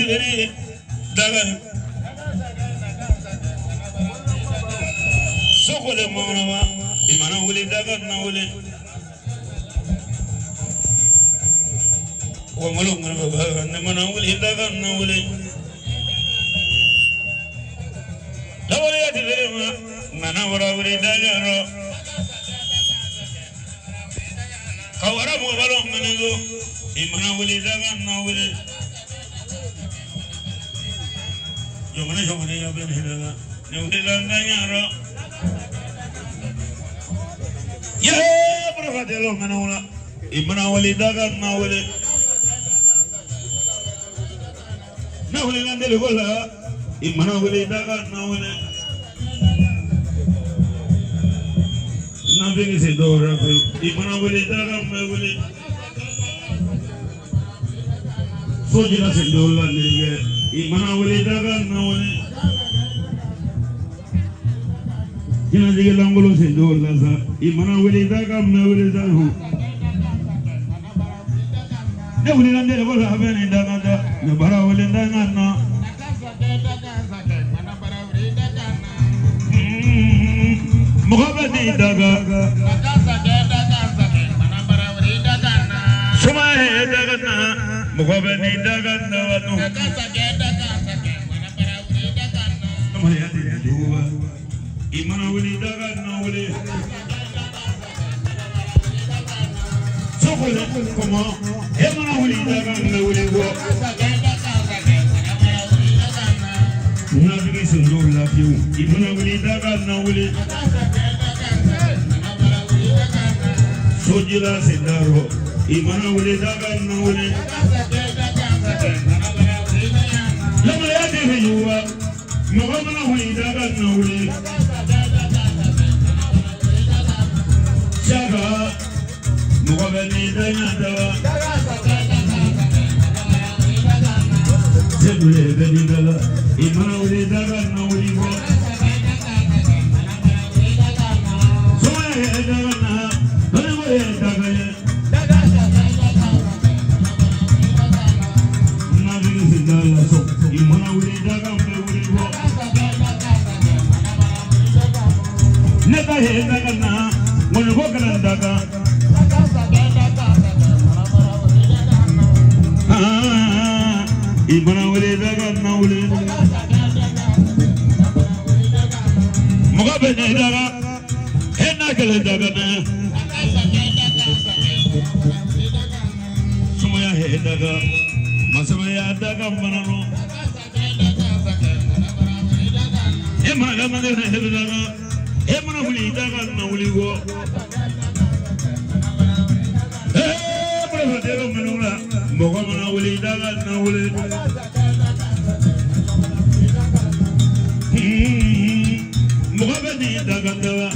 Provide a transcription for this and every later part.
tɛ daga sokole mamanama i mana wuli daga na wuli wangolo ŋana ne mana wuli daga na wuli lawale tɛ ma ŋana wara wuli daga rɔ ka wara mɔgɔ balo ŋana do i mana wuli daga na wuli jɔngɔnɛ jɔngɔnɛ ya bɛ ne daga ne wuli daga ɲarɔ ye barafa tɛlɔ ŋana wula i mana wuli daga na wuli ne wuli na deli ko la i mana wuli daga na wuli n'an bɛ se dɔw la pewu i mana wuli daga na wuli sojira sen dɔw la nɛgɛ i mana wuli daga na wuli jinɛtigi lankolon sen dɔw la sa i mana wuli daga na wuli sa ne wulila ne ko la bɛ nin daga da ne bara wuli daga na mɔgɔ bɛ nin daga suma ye daga na mɔgɔ bɛ nin daga na wa nɔ i mana wuli daga na wuli sokole kɔmɔ e mana wuli daga na wuli kɔ nafigi sen dɔw la fiyewu i mana wuli daga na wuli sojila sen darɔ i mana wuli daga na wuli lamaya tɛ fɛ yuguba mɔgɔ mana wuli daga na wuli saka mɔgɔ bɛ n'i da ɲa dawa sebule bɛ n'i da la i mana wuli daga na wuli kɔ sumaya ye daga na dɔnni ye daga ye nafigi sen da la so i mana wuli daga bɛ wuli kɔ ne ka ye daga na ŋɔni ko kana daga i mana wuli daga na wuli mɔgɔ bɛ ne daga e n'a kɛlɛ daga na sumaya he daga masamaya daga fana nɔ e mana ka manden na he daga e mana wuli daga na wuli kɔ ee barafa tɛgɛ minnu la mɔgɔ mana wuli daga na wuli mɔgɔ bɛ nin daga daga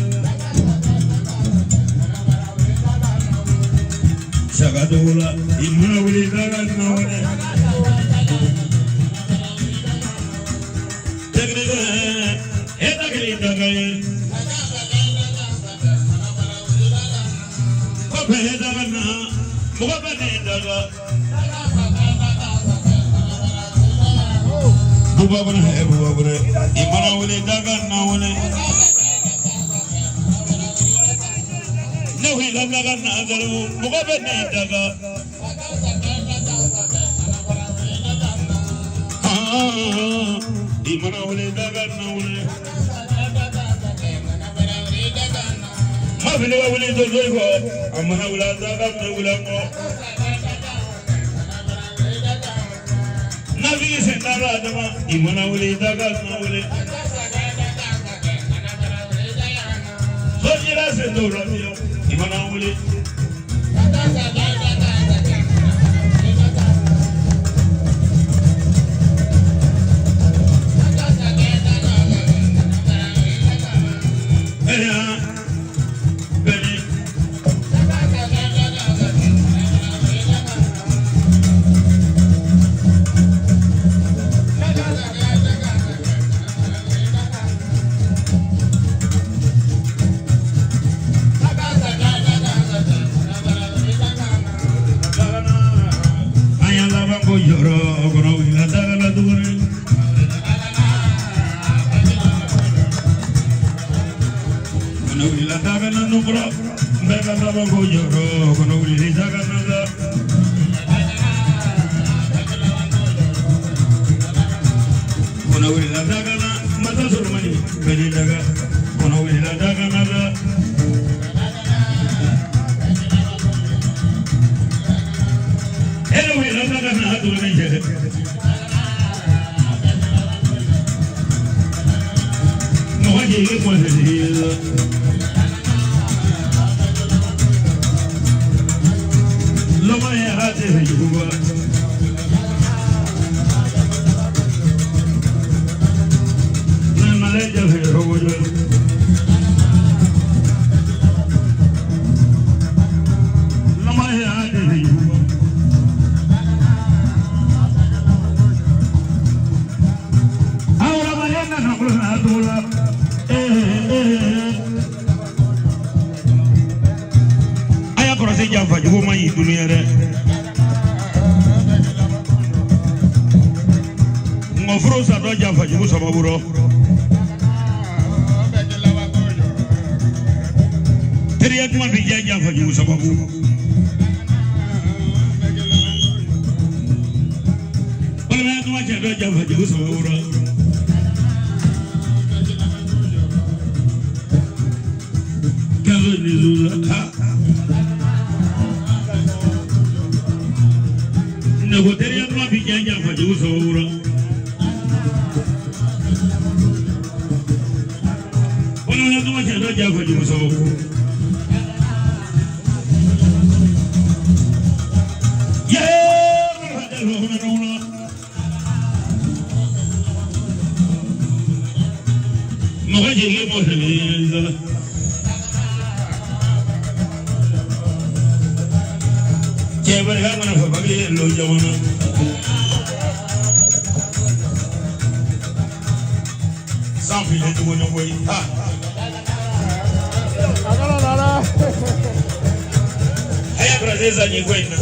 saga dɔw la i mana wuli daga na wuli tɛgɛ e da kelen daga ye kɔfɛ daga na mɔgɔ bɛ nin daga buba kɔnɔ hɛ buba kɔnɔ i mana wuli daga na wuli ne wulila daga na garibu mɔgɔ bɛ nin daga i mana wuli daga na wuli ma fili ka wuli dozo kɔ a mana wuli daga na wuli kɔ nafigi sen da la dama i mana wuli daga na wuli sojira sen dɔw la fiyewu i mana wuli. Beni. tuguni. Kɔnɔ wulila daga na nukɔrɔ, bɛɛ ka laban ko jɔrɔ, kɔnɔ wulila daga na la. Kɔnɔ wulila daga na, masa Solomani, bɛɛ ni daga. Kɔnɔ wulila daga na la. E wulila daga na tuguni cɛ. Mɔgɔ jigi kɔsigi la. Lọ́mọ yẹn á ti fi jugu wa. Nàmàlẹ́ jẹ́ fi owó jọ. Lọ́mọ yẹn á ti fi jugu wa. Àwọn ọmọ yẹn nana kúrò náà tó la. A y'a kɔlɔsi janfa jugu ma ɲi dunuya dɛ. Nka furu sa dɔ janfa jugu sababu rɔ. Teriya duman bi diya janfa jugu sababu. Balimaya duman cɛ dɔ janfa jugu sababu rɔ. Kɛnzo ni zuza ha. Nɛgɛ teriya duman bi diya janfa jugu sababu rɔ. Balimaya duman cɛ dɔ janfa jugu sababu. Mɔgɔ jigi mɔ sɛbɛn cɛ barika mana fɔ bange lo jamana. San fili tuguni koyi ha. A y'a kɔlɔsi sanji ko in na.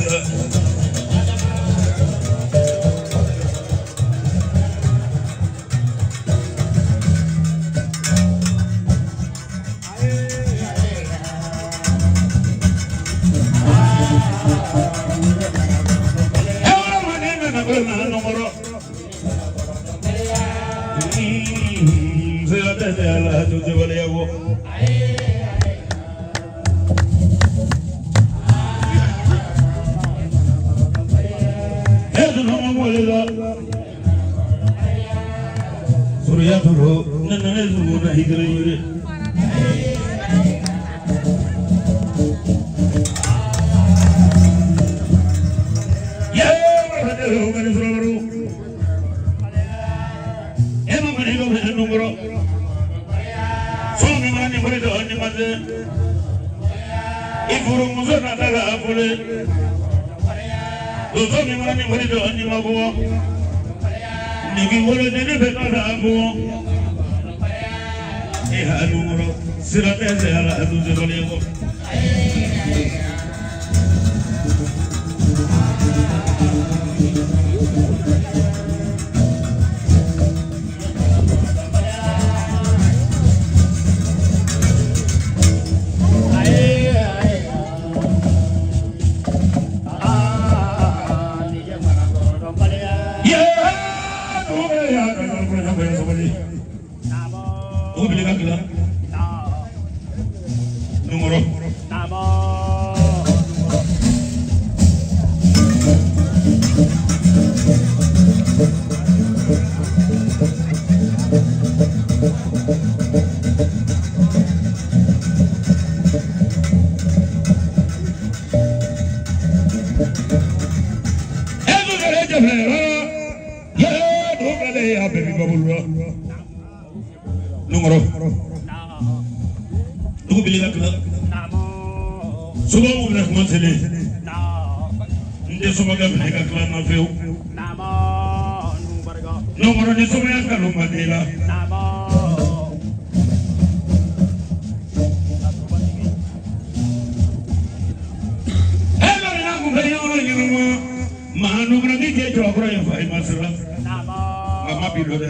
A ma bi dɔn dɛ.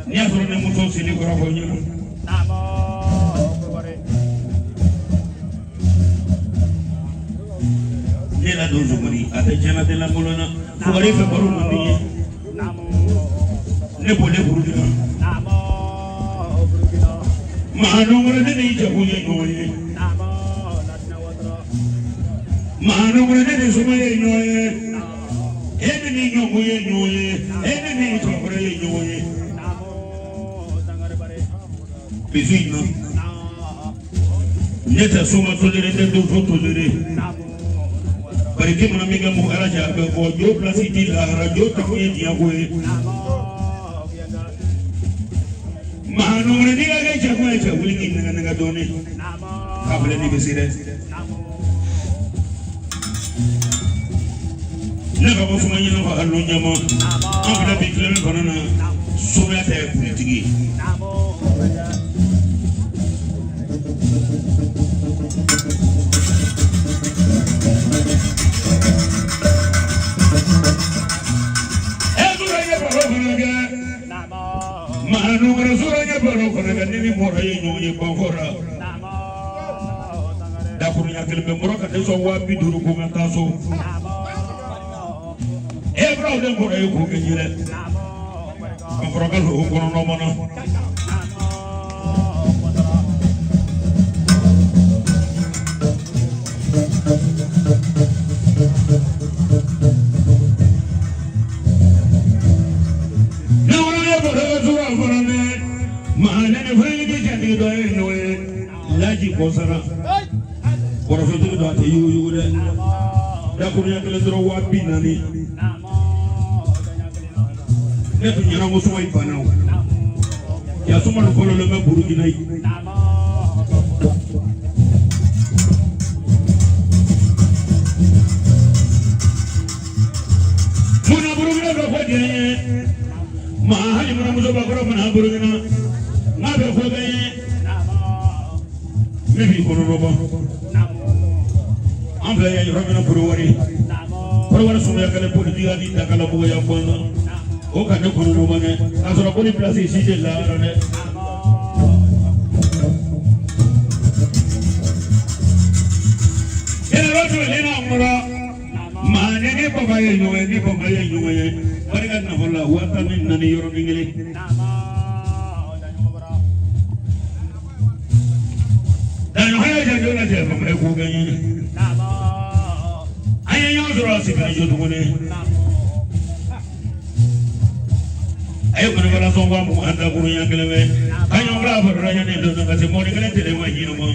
N'i y'a sɔrɔ ne muso seli kɔrɔ fɔ ɲɛna. Ne la don sogori a tɛ diɲɛlatigɛ lankolon na. Fugari fɛ baro man di n ye. Ne bɔlen Burukina. Maa nɔngɔrɔ ne ni jago ye ɲɔgɔn ye. Maa nɔngɔrɔ ne ni suma ye ɲɔgɔn ye. E ne ni ɲɔgɔn ye ɲɔgɔn ye. E ne ni tɔkɔrɔ ye ɲɔgɔn ye. Bisu in na. Ne tɛ soma toléré, tɛ donso toléré. Bari k'i mana min kɛ mɔgɔ ala cɛ a bɛ fɔ jo pilasi t'i lahara jo ta kun ye diɲɛ ko ye. Maa nɔgɔrɔ n'i ka kɛ cɛ kun ye cɛ wuli k'i nɛgɛ nɛgɛ dɔɔnin. K'a filɛ n'i bɛ se dɛ. Ne ka bɔ suma ɲɛna fɔ hali ɲama. An filɛ bi tile min fana na somaya tɛ politiki ye. Maa nɔgɔrɔ sura ɲɛ baro fana kɛ ne ni mɔrɔ ye ɲɔgɔn ye bankɔrɔ. Dakurunya kelen bɛ mɔrɔ ka ne sɔn 50,000 ko n ka taa so. E furaw de mɔrɔ ye k'o kɛ n ye dɛ. Bankɔrɔ ka o kɔnɔ nɔ na. Ne wolo ye baro sura fana dɛ. Maa ne ni fɛn tɛ jatigi dɔ ye ɲɔgɔn ye. Laji kɔsara. Kɔrɔfɛntigi dɔ a tɛ yuguyugu dɛ. Dakurunya kelen dɔrɔn 40,000. Ne tun ɲɛna ko suma in banna o. Ya suma dun fɔlɔ bɛ Burukina ye. Munna Burukina bɛ fɔ diɲɛ ye? Maa hali mana muso bakɔrɔ fana Burukina. N'a bɛ fɔ bɛɛ ye. Min b'i kɔnɔ bɔ. An filɛ yan yɔrɔ min na Korowari. Korowari sumaya kɛlɛ politiki ni dakalamɔgɔya kɔnɔ. O ka ne kɔnɔ bɔ dɛ. K'a sɔrɔ ko ni pilasi si tɛ lahara dɛ. Yɛrɛ tun ne na kɔrɔ. Maa ne ni baba ye ɲɔgɔn ye ni baba ye ɲɔgɔn ye. Barika nafolo la 14,000 yɔrɔnin kelen. Daɲɔgɔnya jɛ la cɛ baba ye ko kɛ n ye. An ye ɲɔgɔn sɔrɔ a seginna jo tuguni. A ye kɔnɔbara sɔn 20,000 dakurunya kelen bɛ. Ka ɲɔgɔn bila farala yanni don ka se mɔni kelen tele ma ɲinɛ ma.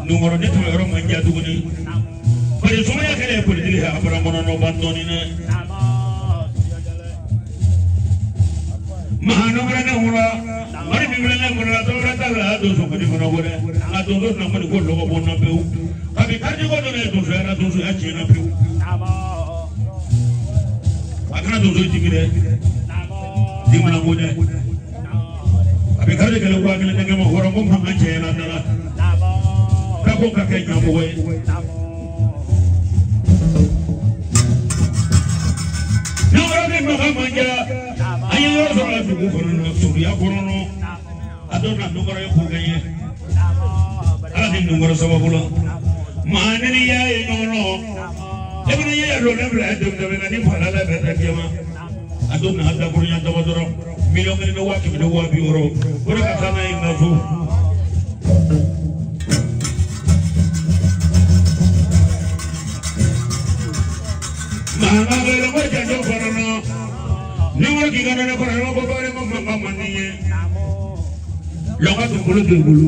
Nunkɔrɔ ne tun bɛ yɔrɔ man diya tuguni. Bari sumaya kɛlɛ ye politiki ye a bɔra kɔnɔ nɔ ban dɔɔnin dɛ. Maa nɔgɔra ne wula wari min filɛ ne bolo la dɔwɛrɛ t'a la a donso kɔni fana ko dɛ. Nka donso na kɔni ko lɔgɔ bɔ na pewu. Kabi kariti ko dɔ de ye donsoya la donsoya tiɲɛna pewu. A kana donso jigi dɛ. Dimina ko dɛ. A bɛ kariti kɛlɛ 1000 denkɛ ma hɔrɔn ko mankan cɛyara da la. K'a ko ka kɛ ɲɛmɔgɔ ye. Nɔgɔya bɛ maga man diya. An ye yɔrɔ sɔrɔ a dugu kɔnɔ na surunya kɔnɔ. A dɔw na nɔgɔya ye ko kɛ n ye. Ala ni nɔgɔya sababu la. Maa ne ni y'a ye ɲɔgɔn nɔ. E bɛna ye yan don ne bila denmisɛnnin na ni fala la bɛ taa jɛma. A don na dakurunya dama dɔrɔn. 1,100,000 ni 160,000. O de ka taa n'a ye n ka so. Maa bɛ ko janjo kɔnɔ na. Ni ko k'i ka ne kɔrɔ ko bari ko mankan man di n ye. Lɔka tun bolo t'e bolo.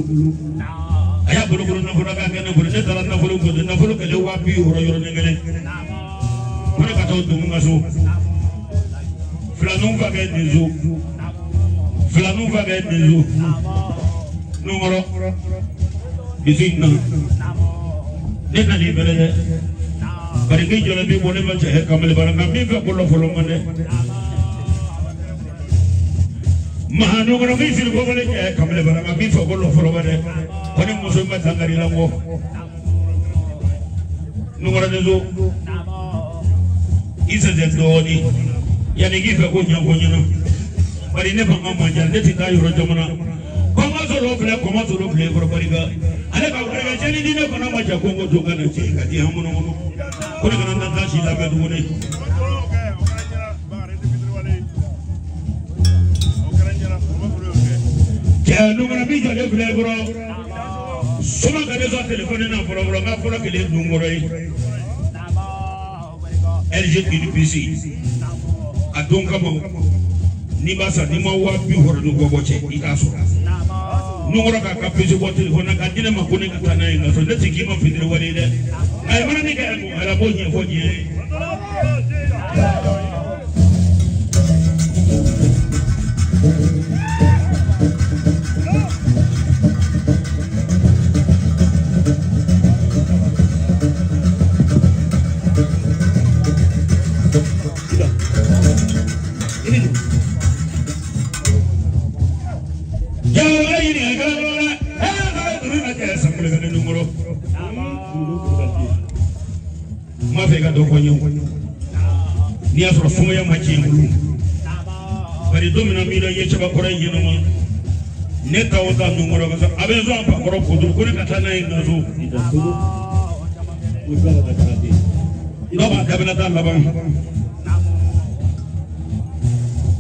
A y'a bolo bolo nafolo k'a kɛ ne bolo ne taara nafolo ko nafolo kɛlɛ 60,000 yɔrɔnin kelen. Ko ne ka taa o don n ka so. Filaninw fa kɛ nin so. Filaninw fa kɛ nin so. Nunkɔrɔ. Bisu in na. Ne nan'i fɛnɛ dɛ. Bari k'i jɔlen b'i bɔ ne ma cɛ kamalen bara nka min fɛ ko lɔ fɔlɔ man dɛ. Maa nɔgɔrɔ k'i siri ko wale cɛ kamalen bara nka min fɛ ko lɔ fɔlɔ ma dɛ. Ko ni muso ma dankari la n kɔ. Nɔgɔrɔ de so. I sɛsɛ dɔɔnin. Yanni k'i fɛ ko ɲɛfɔ ɲɛna, bari ne fanga man ca, ne tɛ taa yɔrɔ jamana. Kɔmasolo filɛ, kɔmasolo filɛ kɔrɔ barika. Ale ka barika seli di ne fana ma ja ko n ko to ka na cɛ ka di an munumunu ko ne kana n taa si labɛn tuguni. Cɛ nukɔrɔ min jɔlen filɛ kɔrɔ soma ka ne sɔn telefɔni na fɔlɔ fɔlɔ, n ka fɔlɔ kelen dun kɔrɔ ye LG UPC a don kama. N'i b'a san, n'i ma 60000 bɔ, cɛ, i t'a sɔrɔ. Nukɔrɔ k'a ka puce bɔ telefɔni na k'a di ne ma ko ne ka taa n'a ye n ka so. Ne tɛ k'i ma fitiri wale ye dɛ, a ye mana min kɛ a b'o ɲɛfɔ diɲɛ ye. N b'a fɛ i ka dɔ fɔ n ye, n'i y'a sɔrɔ sumaya ma tiɲɛ n bolo, bari don min na min na n ye cɛbakɔrɔ in ɲɛnama ne ta o ta nunkɔrɔ ka a bɛ n sɔn a fakɔrɔ kojugu ko ne ka taa n'a ye n ka so. Dɔw b'a daminɛ taa laban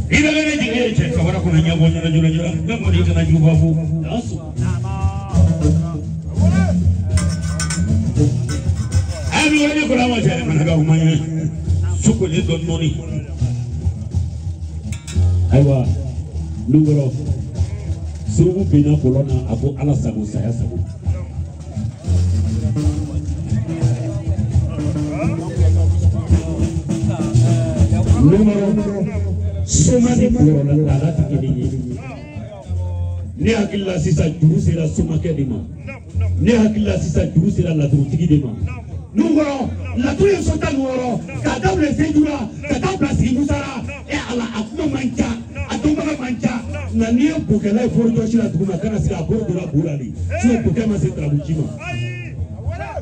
i bɛ ne jigi ye cɛ kabara kɔnɔ ɲɛbɔ ɲɛna joona joona ne kɔni i kana juba fo. A bɛ wele ko ma cɛ mana ka kuma ye su kolen dɔɔni dɔɔni. Ayiwa Nukɔrɔ, suruku binna kɔlɔn na, a ko Ala sago, saya sago. Nukɔrɔ, soma ni bɔrɔlatala tɛ kelen ye. Ne hakili la sisan juru sera somakɛ de ma, ne hakili la sisan juru sera laturutigi de ma. Nukɔrɔ, laturu ye so 16 k'a daminɛ Sejura ka taa bila Sigi Musara. E Ala, a kuma man ca, a dɔnbaga man ca, nka n'i ye bokɛla ye forojɔsi la dugu ma, kana sigi a bolo donna bo la de, sinon bokɛ ma se tarabuji ma.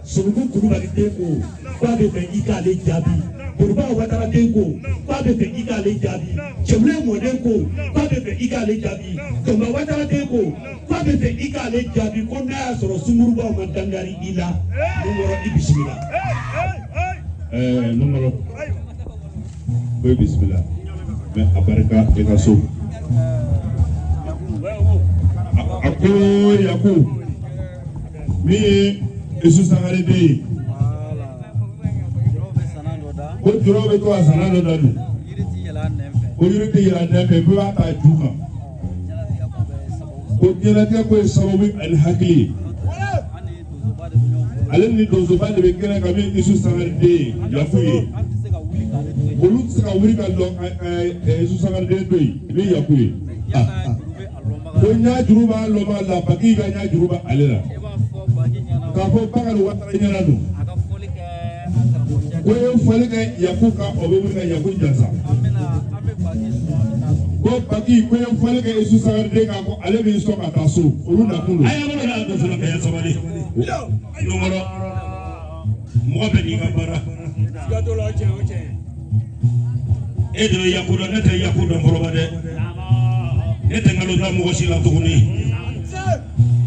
Sununkun Kulubali den ko k'a bɛ fɛ i k'ale jaabi, Boliba Watara den ko k'a bɛ fɛ i k'ale jaabi, Cɛbilen mɔden ko k'a bɛ fɛ i k'ale jaabi, Tɔnba Watara den ko k'a bɛ fɛ i k'ale jaabi, ko n'a y'a sɔrɔ sunkurubaw ma dankari i la. Nunkɔrɔ, i bisimila. Nunkɔrɔ ko i bisimila mɛ a barika i ka so. A ko Yaku min ye Isu Sangare den ye, ko juraw bɛ to ka sana dɔ da dun, ko yiri tɛ yɛlɛ a nɛn fɛ, bɛɛ b'a ta ju kan, ko diɲɛlatigɛ ko ye sababu ani hakili ye. Ale ni donsoba de bɛ kɛnɛ kan min Isu Sangare den ye Yaku ye, olu tɛ se ka wuli ka lɔ Isu Sangare den to yen min Yaku ye, ko ɲa juru b'a lɔba la, baki ka ɲa juru b'a ale la, k'a fɔ Bakari Watara ɲɛna don ko ye fɔli kɛ Yaku kan, o bɛ wuli ka Yaku jansa, ko baki ko ye fɔli kɛ Isu Sangare den kan, ko ale b'i sɔn ka taa so, olu nakun don. A y'a bolo da dɔ fana kɛ sabali. Nunkɔrɔ, mɔgɔ bɛɛ n'i ka baara. E de bɛ Yaku dɔn, ne tɛ Yaku dɔn fɔlɔ dɛ, ne tɛ nkalon da mɔgɔ si la tuguni.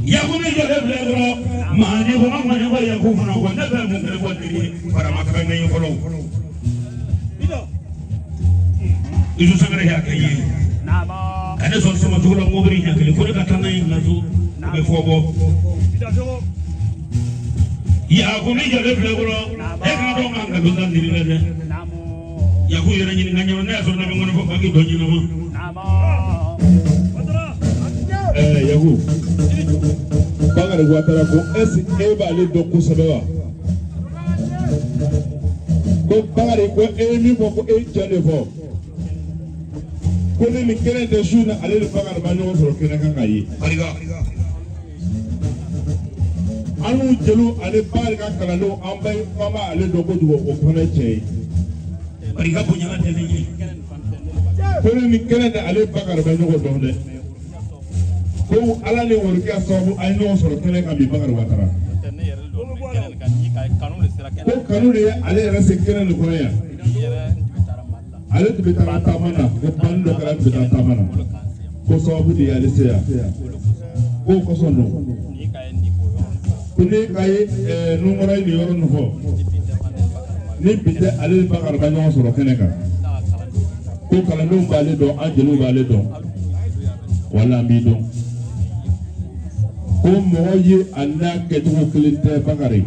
Yaku min jɔlen filɛ kɔrɔ maa ni ko an kɔni ko Yaku fana ko ne bɛ mun kelen fɔ tigi ye farama ka ŋɛ ye fɔlɔ. Isu Sangare y'a kɛ ye ka ne sɔn sama cogo la mobili ɲɛ kelen ko ne ka taa n'a ye n ka so, o bɛ fɔ bɔ. Yaku min jɔlen filɛ kɔrɔ, e k'a dɔn ka nkalon da niri la dɛ. Yaku yɛrɛ ɲininka ɲɛna, ne y'a sɔrɔ ne bɛ ŋɔnɔ fɔ baki dɔ ɲɛnama. Yaku, Bakari Watara ko est ce que e b'ale dɔn kosɛbɛ wa? Ko Bakari ko e ye min fɔ, ko e ye tiɲɛ de fɔ, ko ne ni kɛnɛ tɛ su in na, ale ni Bakari ma ɲɔgɔn sɔrɔ kɛnɛ kan ka ye. Barika. An n'u jeliw ani Bakari ka kalandenw, an bɛ an b'ale dɔn kojugu, o fana ye tiɲɛ ye. Barika bonyana tɛ ne ye. Ko ne ni kɛnɛ tɛ, ale Bakari bɛ ɲɔgɔn dɔn dɛ, ko Ala ni worokɛ sababu an ye ɲɔgɔn sɔrɔ kɛnɛ kan bi. Bakari Watara ko kanu de ye ale yɛrɛ se kɛnɛ nin kɔnɔ yan. Ale tun bɛ taa taama na, ko banni dɔ kɛra, tun bɛ taa taama na, ko sababu de y'ale se yan, k'o kosɔn don ko ne ka ye nunkɔrɔ ye nin yɔrɔ nin fɔ ni bi tɛ, ale ni Bakari ka ɲɔgɔn sɔrɔ kɛnɛ kan, ko kalandenw b'ale dɔn, an jeliw b'ale dɔn, wala an b'i dɔn, ko mɔgɔ ye a n'a kɛcogo kelen tɛ Bakari,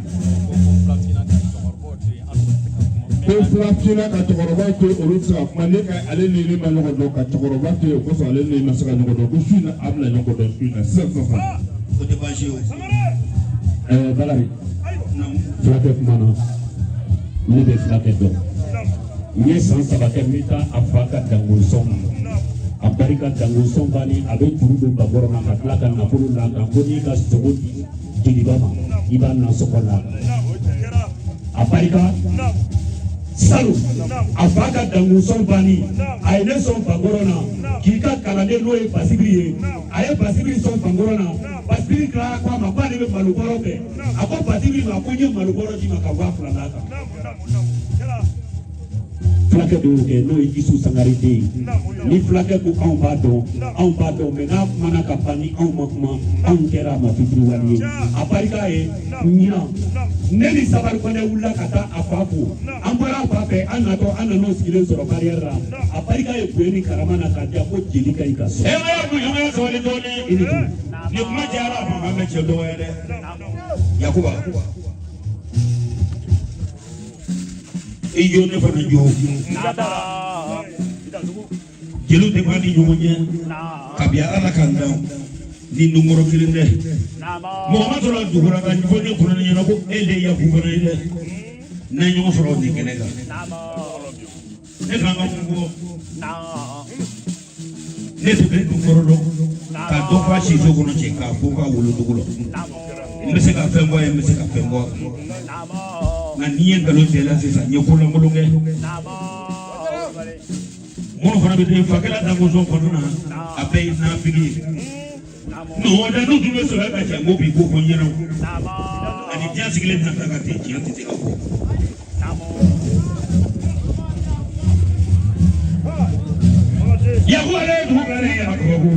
ko filafinna ka cɛkɔrɔba to yen, olu tɛ se ka kuma ne ka ale ni ne ma ɲɔgɔn dɔn, ka cɛkɔrɔba to yen, o kosɔn ale ni ne ma se ka ɲɔgɔn dɔn, ko su in na a bɛna ɲɔgɔn dɔn su in na sisan sisan. O tɛ baasi ye o. Bakari, fulakɛ kumana, ne bɛ fulakɛ dɔn. N ye san 3 kɛ n bɛ taa a fa ka dangosɔn na. A barika dangosɔn banni, a bɛ juru don bakɔrɔ na ka tila ka nafolo d'a kan, ko n'i ka sogo di jeliba ma, i b'a nasɔngɔ la. A barika salon, a fa ka dangosɔn banni, a ye ne sɔn bakɔrɔ na k'i ka kalanden n'o ye Basibiri ye. A ye Basibiri sɔn bakɔrɔ na, Basibiri tilara ko a ma k'ale bɛ malobɔrɔ fɛ. A ko Basibiri ma ko n ye malobɔrɔ d'i ma ka 2000 d'a kan. Fulakɛ de y'o kɛ, n'o ye Isu Sangare den ye. Ni fulakɛ ko anw b'a dɔn, anw b'a dɔn, mɛ n'a kumana ka ban ni anw ma kuma, anw kɛra a ma fitiriwale ye. A barika ye ɲinan, ne ni Sabari Kɔnɛ wulila ka taa a fa fo. An bɔra a fa fɛ, an natɔ, an nan'o sigilen sɔrɔ barrière la. A barika ye bonya ni karama na k'a diya ko jeli ka ɲi ka so. E ma ye an ka sabali dɔɔnin. I ni tile. Ni kuma cayara, a fɔ k'an bɛ cɛ dɔgɔya dɛ. Yakuba, i jo, ne fana jo. Jeliw tɛ ban ni ɲɔgɔn ɲɛ kabi Ala k'an dan ni nunkɔrɔ kelen tɛ. Mɔgɔ ma sɔrɔ a dugura ka fɔ ne kɔnɔ ɲɛna ko e de ye Yaku fana ye dɛ. N'an ye ɲɔgɔn sɔrɔ nin kɛnɛ kan, ne kan ka mun fɔ? Ne tɛ bɛ nunkɔrɔ dɔn ka dɔ fɔ a siso kɔnɔ cɛ k'a fɔ k'a wolodugu la. N bɛ se ka fɛn fɔ a ye, n bɛ se ka fɛn fɔ a kan, nka n'i ye nkalon tigɛ la sisan, n ye kolankolon kɛ. Minnu fana bɛ den fakɛla dangosɔn kɔnɔna na, a bɛɛ ye nafigi ye. N'o tɛ, n'u tun bɛ sɔrɔ ka cɛ, n ko bi ko fɔ n ɲɛna ani diɲɛ sigilen tɛna taa ka ten, tiɲɛ tɛ se ka fɔ. Yaku ale ye dugu kɛlɛ ye, a kabako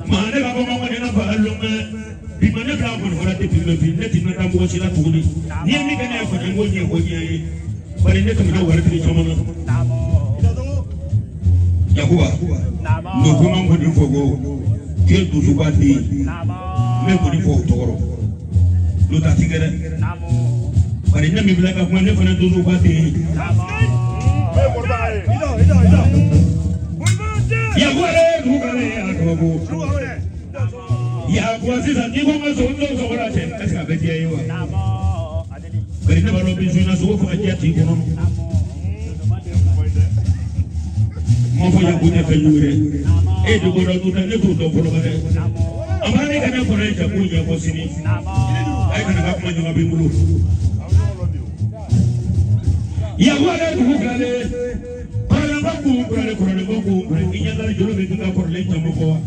maa ne ka bɔ ma ne fa lɔn bi ma ne bila kɔni fana tɛ bi bi ne tɛ taa mɔgɔ si la tuguni. N'i ye min kɛ ne ye fana, n ko ɲɛ ko ɲɛ ye, bari ne tɛmɛna waritigi caman na. Yakuba n'o ko man kɔni fɔ ko k'e dusuba den n bɛ kɔni fɔ o tɔgɔ rɔ n'o ta ti kɛ dɛ, bari ne min bila ka kuma, ne fana dusuba den. Yakuba ye dugu kɛlɛ ye, a kabako. Yakuba sisan, n'i ko n ka sogo, n t'o sogo la cɛ, est ce que a bɛ diya i ye wa? Bari ne b'a dɔn bi su in na, sogo faga diya t'i kɔnɔ. Ma fɔ Yaku tɛ fɛn jugu dɛ, e de ko dɔn tɛ, ne t'o dɔn fɔlɔ dɛ. A ma ne ka ne kɔnɔ ye cɛ ko ɲɛfɔ sini, a ye kana ka kuma ɲagami n bolo. Yaku ale dugu kilalen, kɔrɔlenba k'u kuralen, kɔrɔlenba k'u kuralen, i ɲɛ dara jolo bɛ k'i ka kɔrɔlen caman fɔ wa?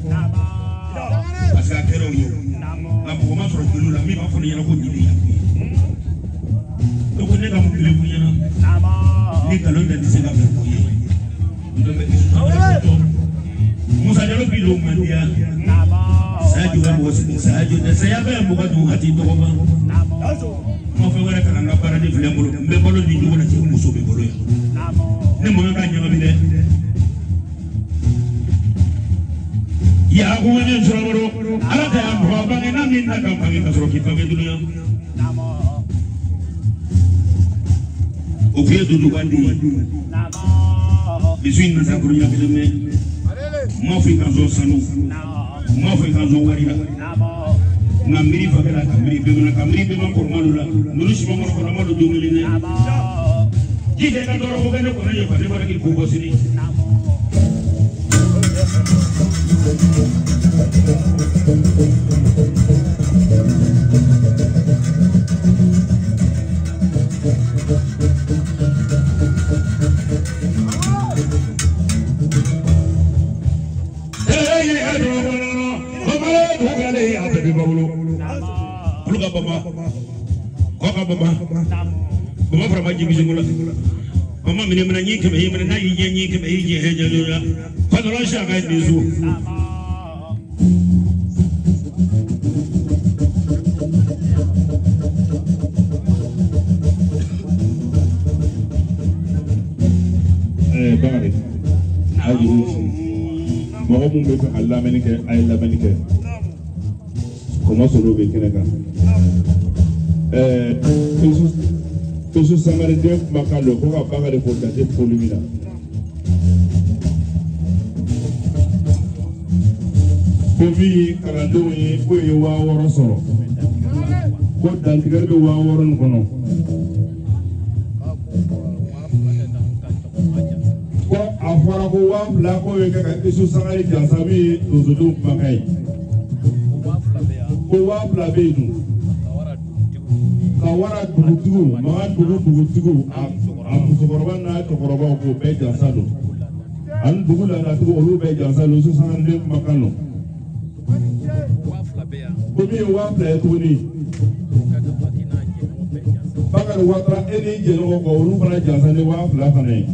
Parce que a kɛra o ye o, nka mɔgɔ ma sɔrɔ joliw la min b'a fɔ ne ɲɛna ko nin de Yaku ye. Ne ko ne ka mun kelen f'u ɲɛna, ni nkalon tɛ, tɛ se ka bɛn k'o ye. N bɛ Musa Jalo bi don mandiya saya jo bɛ mɔgɔ sigi, saya jo tɛ, saya bɛ mɔgɔ dun a t'i dɔgɔma. Ma fɛn wɛrɛ kana n ka baara ni filɛ n bolo, n bɛ balo nin cogo la cɛ, muso bɛ balo yan, ne man kan ka ɲagami dɛ. Yakuba ne sɔrɔ Ala tɛ yan mɔgɔ bange n'a min na ka bange ka sɔrɔ k'i bange dunuya. O kun ye duduba den ye. Bisu in nata kuruɲa kelen mɛ, n m'a fɔ i ka sɔn sanu, n m'a fɔ i ka sɔn wari la, nka miiri fakɛ la ka miiri bɛɛ la ka miiri bɛɛ ma kɔrɔma la ninnu si ma kɔrɔma don don kelen dɛ. Ji tɛ ka tɔɔrɔ ko kɛ ne kɔnɔ ye fa, ne fana k'i ko bɔ sini. Olu ka bama, kɔ ka bama, bama fana ma jigin la. O ma minɛ minɛ ɲin kɛmɛ y'i minɛ n'a y'i jɛ ɲin kɛmɛ y'i jɛ hɛjɛ joona patɔrɔn saka ye nin so. Bakari a ye juru ci mɔgɔ mun bɛ fɛ ka lamɛnni kɛ a ye lamɛnni kɛ kɔmɔ sɔrɔ bɛ kɛnɛ kan Isu Sangare den kumakan don ko ka Bakari fo dante foli min na ko min ye kalandenw ye k'o ye 6000 sɔrɔ ko dantigɛli bɛ 6000 nin kɔnɔ ko a fɔra ko 2000 k'o ye kɛ ka Isu Sangare jansa min ye donsodenw kumakan ye ko 2000 bɛ yen dun ka wara dugutigiw maga dugu dugutigiw a musokɔrɔba n'a cɛkɔrɔbaw k'o bɛɛ jansa don ani dugu laadatigiw olu bɛɛ jansa don Isu Sangare den kumakan don ko min ye 2000 ye tuguni Bakari Watara e n'i jɛɲɔgɔn kɔ olu fana jansa ni 2000 fana ye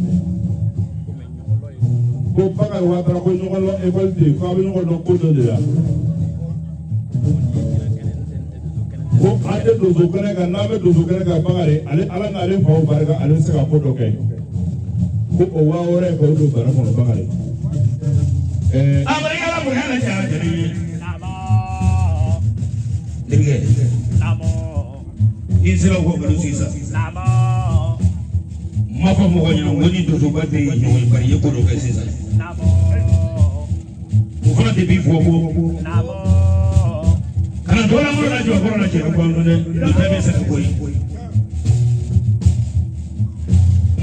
ko Bakari Watara ko ɲɔgɔn lɔn ekɔli tɛ yen ko a bɛ ɲɔgɔn dɔn ko dɔ de la ko an tɛ donso kɛnɛ kan n'an bɛ donso kɛnɛ kan Bakari ale ala n'ale faw barika ale bɛ se ka ko dɔ kɛ ko o 6000 ye k'o don bara kɔnɔ Bakari. Abarika la bonya la jara jara ye. Terikɛ. N'i sera ko balo sisan. N m'a fɔ mɔgɔ ɲɛna ko ni donsoba tɛ ɲɔgɔn ye bari i ye ko dɔ kɛ sisan. O fana de b'i fɔ ko. Kana dɔ la bolo la jɔ kɔrɔ la cɛ ko an dɛ nin bɛɛ bɛ se ka ko ye.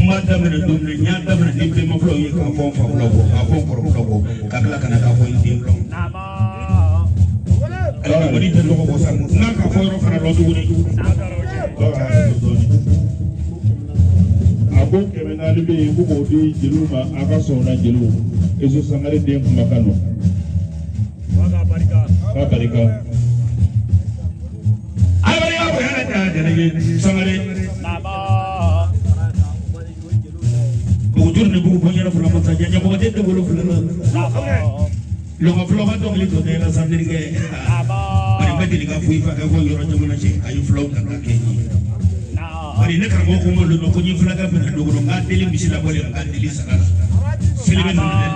N b'a daminɛ don min na n y'a daminɛ ni bɛnba filaw ye k'a fɔ n fa filaw kɔ k'a fɔ n kɔrɔ filaw kɔ ka tila ka na k'a fɔ n den filaw. Ayiwa kɔni tɛ tɔgɔ bɔ sa n'a ka fɔ yɔrɔ fana lɔ tuguni. A ko 400 bɛ yen ko k'o di jeliw ma a ka sɔn o na jeliw Isu Sangare den kumakan don. K'a barika. Abarika bonya la jara jara ye Sangare. Buguturu ni bugu bɔɲɛna fila masajan ɲɛmɔgɔ tɛ ne bolo fila la. Lɔgɔ fila ka dɔnkili tɔ tɛ la san terikɛ. Bari n bɛ deli ka fɔ i fa kɛ ko yɔrɔ jamana cɛ a ye filaw ta k'a kɛ n ye. Bari ne karamɔgɔ ko n ma don dɔ ko n ye fulakɛ fɛnɛ dogo n k'a deli misi la wali n k'a deli saga la. Seli bɛ nana dɛ.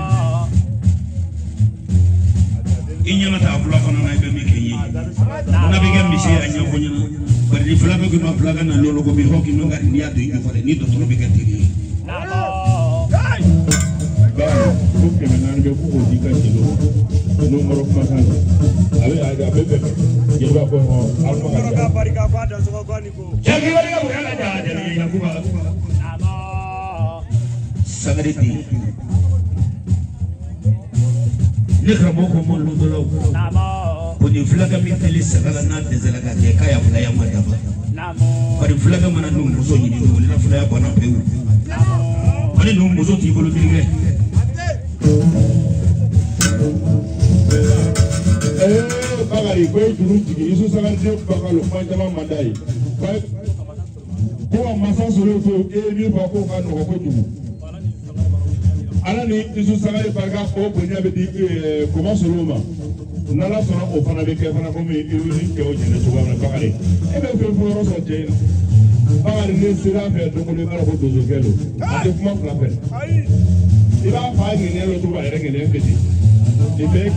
I ɲɛna ta fula fana na i bɛ min kɛ n ye. N'a bɛ kɛ misi ye a ɲɛfɔ ɲɛna. Bari ni fula bɛ k'i ma fula ka na lolo ko bi hɔ k'i ma ka n'i y'a don i ju falen ni dɔgɔtɔrɔ bɛ kɛ teri ye. Bakari ko 400 bɛ ko k'o di ka jeliw ma n'o kɔrɔ kumakan don a bɛ a bɛ bɛn jeliba ko hɔn aw ma ka ja. Jaabi wari ka bonya la jara jara ye Yakuba. Sangare den. Ne karamɔgɔ ko n ma lon dɔ la o. Ko nin fulakɛ min deli saga la n'a dɛsɛra ka kɛ k'a ya filaya ma dafa. Bari fulakɛ mana numuso ɲini tuguni na filaya banna pewu. Ani numuso t'i bolo terikɛ. Bakari ko e juru jigin Isu Sangare den kumakan don kuma caman man d'a ye. Ko wa masa sɔrɔ ko e ye min fɔ k'o ka nɔgɔ kojugu. Ala ni Isu Sangare barika o bonya bɛ di kɔmɔ sɔrɔ ma. N'Ala sɔnna o fana bɛ kɛ fana komi i ni cɛw jɛnɛ cogoya min na Bakari. E bɛ fɛn fɔ yɔrɔ sɔrɔ cɛ in na. Bakari ne sera a fɛ don o don i b'a dɔn ko donsokɛ don. A tɛ kuma fila fɛ. I b'a fa ŋɛniya dɔ cogo a yɛrɛ ŋɛniya fɛ ten. Nin bɛɛ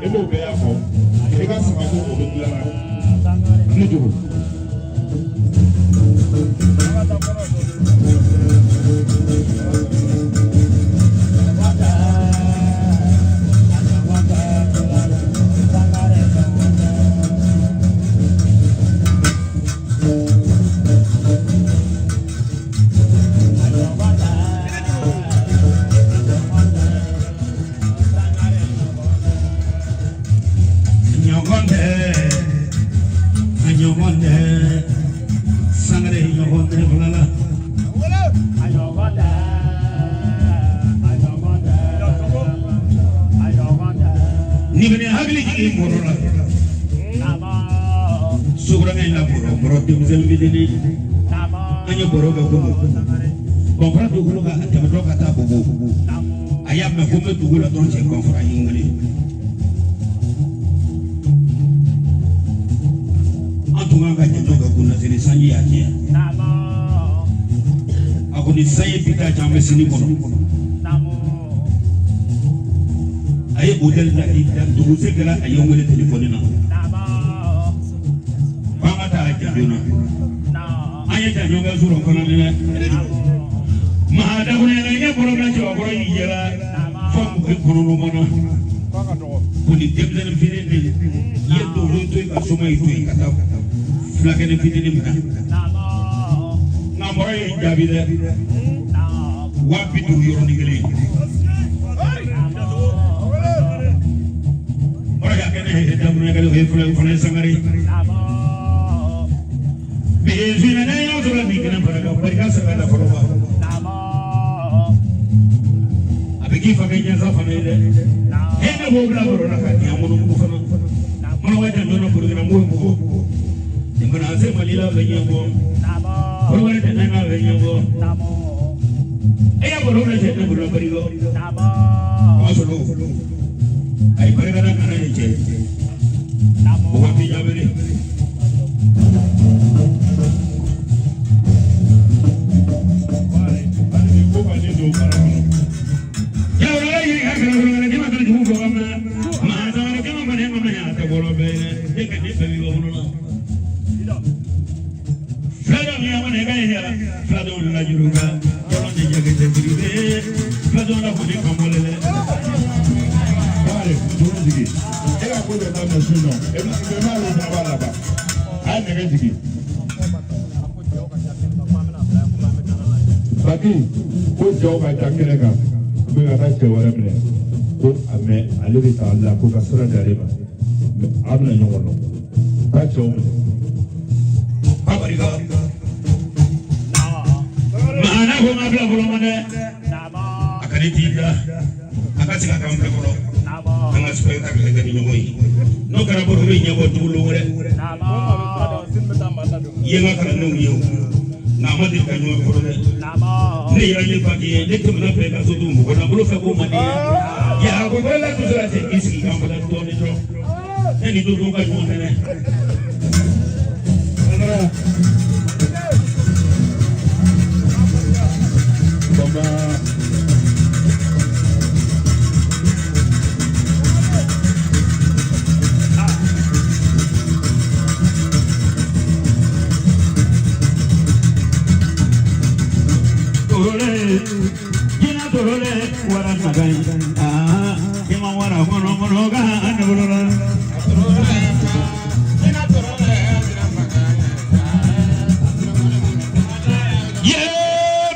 e b'o bɛɛ y'a fɔ. I ka sagako o bɛ dilan na. Ne jogo. Ɲɔgɔn tɛ a ɲɔgɔn tɛ Sangare ɲɔgɔn tɛ fila la. Nin bɛ ne hakili jigin mɔrɔ la. Sokurankɛ in la bɔrɔ bɔrɔ denmisɛnnin fitinin an ye bɔrɔ kɛ kunun. Bɔnfara dugukolo kan a tɛmɛtɔ ka taa Bobo a y'a mɛn ko n bɛ dugu la dɔrɔn cɛ Bɔnfara ye n wele an tun kan ka janjo kɛ kunnasiri sanji y'a tiɲɛ a ko ni sanji bi taa can bɛ sini kɔnɔ a ye hôtel ta k'i da duguse kɛra a ye n wele telefɔni na k'an ka taa janjo na an ye janjo kɛ sɔrɔ fana dɛ maa dakuruɲɛ la ɲɛ kɔrɔ bɛ cɛbakɔrɔ y'i yɛlɛ fo mɔgɔ kɔnɔnɔ mana ko ni denmisɛnnin fitinin de ye donso to yen ka soma yi to yen ka taa fulakɛnin fitinin minɛ nka mɔrɔ ye n jaabi dɛ 50 000 yɔrɔnin kelen mɔrɔ y'a kɛ ne ye dakuruɲɛ kelen o ye fula o fana ye sangare ye. Bi hinɛ ne y'o sɔrɔ bi kɛnɛ fana kan barika sɛbɛn la fɔlɔ wa a bɛ k'i fa kɛ ɲɛsa fana ye dɛ e ne b'o bila baro la ka diɲɛ munumunu fana mana wa janjo na burukina m'o bugɔ jamana se mali la bɛ ɲɛbɔ kɔrɔbɔrɔ tɛ ne n'a bɛ ɲɛbɔ e y'a baro la cɛ ne bolo barika o y'a sɔrɔ a ye barika da kana ye cɛ o waati jabere. E ka ko dɔ daminɛ su in nɔ e b'a fana b'a laban a ye nɛgɛ jigin. Baki ko cɛw ka ca kɛnɛ kan u bɛ ka taa cɛ wɛrɛ minɛ ko a mɛ ale bɛ taa la ko ka sira di ale ma mɛ a bɛna ɲɔgɔn dɔn taa cɛw minɛ. Maana ko ma bila fɔlɔ ma dɛ a ka ne t'i bila a ka segin a kan filɛ fɔlɔ an ka spectacle kɛ ni ɲɔgɔn ye n'o kɛra baro bɛ ɲɛbɔ dugu wɛrɛ i ye n ka kalandenw ye o nka a ma deli ka ɲɔgɔn fɔlɔ dɛ ne yɛrɛ ye baki ye ne tɛmɛna bɛɛ ka so dun mɔgɔ nabolo fɛ ko man di ye ya ko ko la tusera cɛ k'i sigi kan fɔlɔ dɔɔnin dɔrɔn ne ni dodo ka ɲɔgɔn dɛ. Baba. Torole, jina torole, wara nagai. Ah, ima wara mono mono ga anabolola. Ye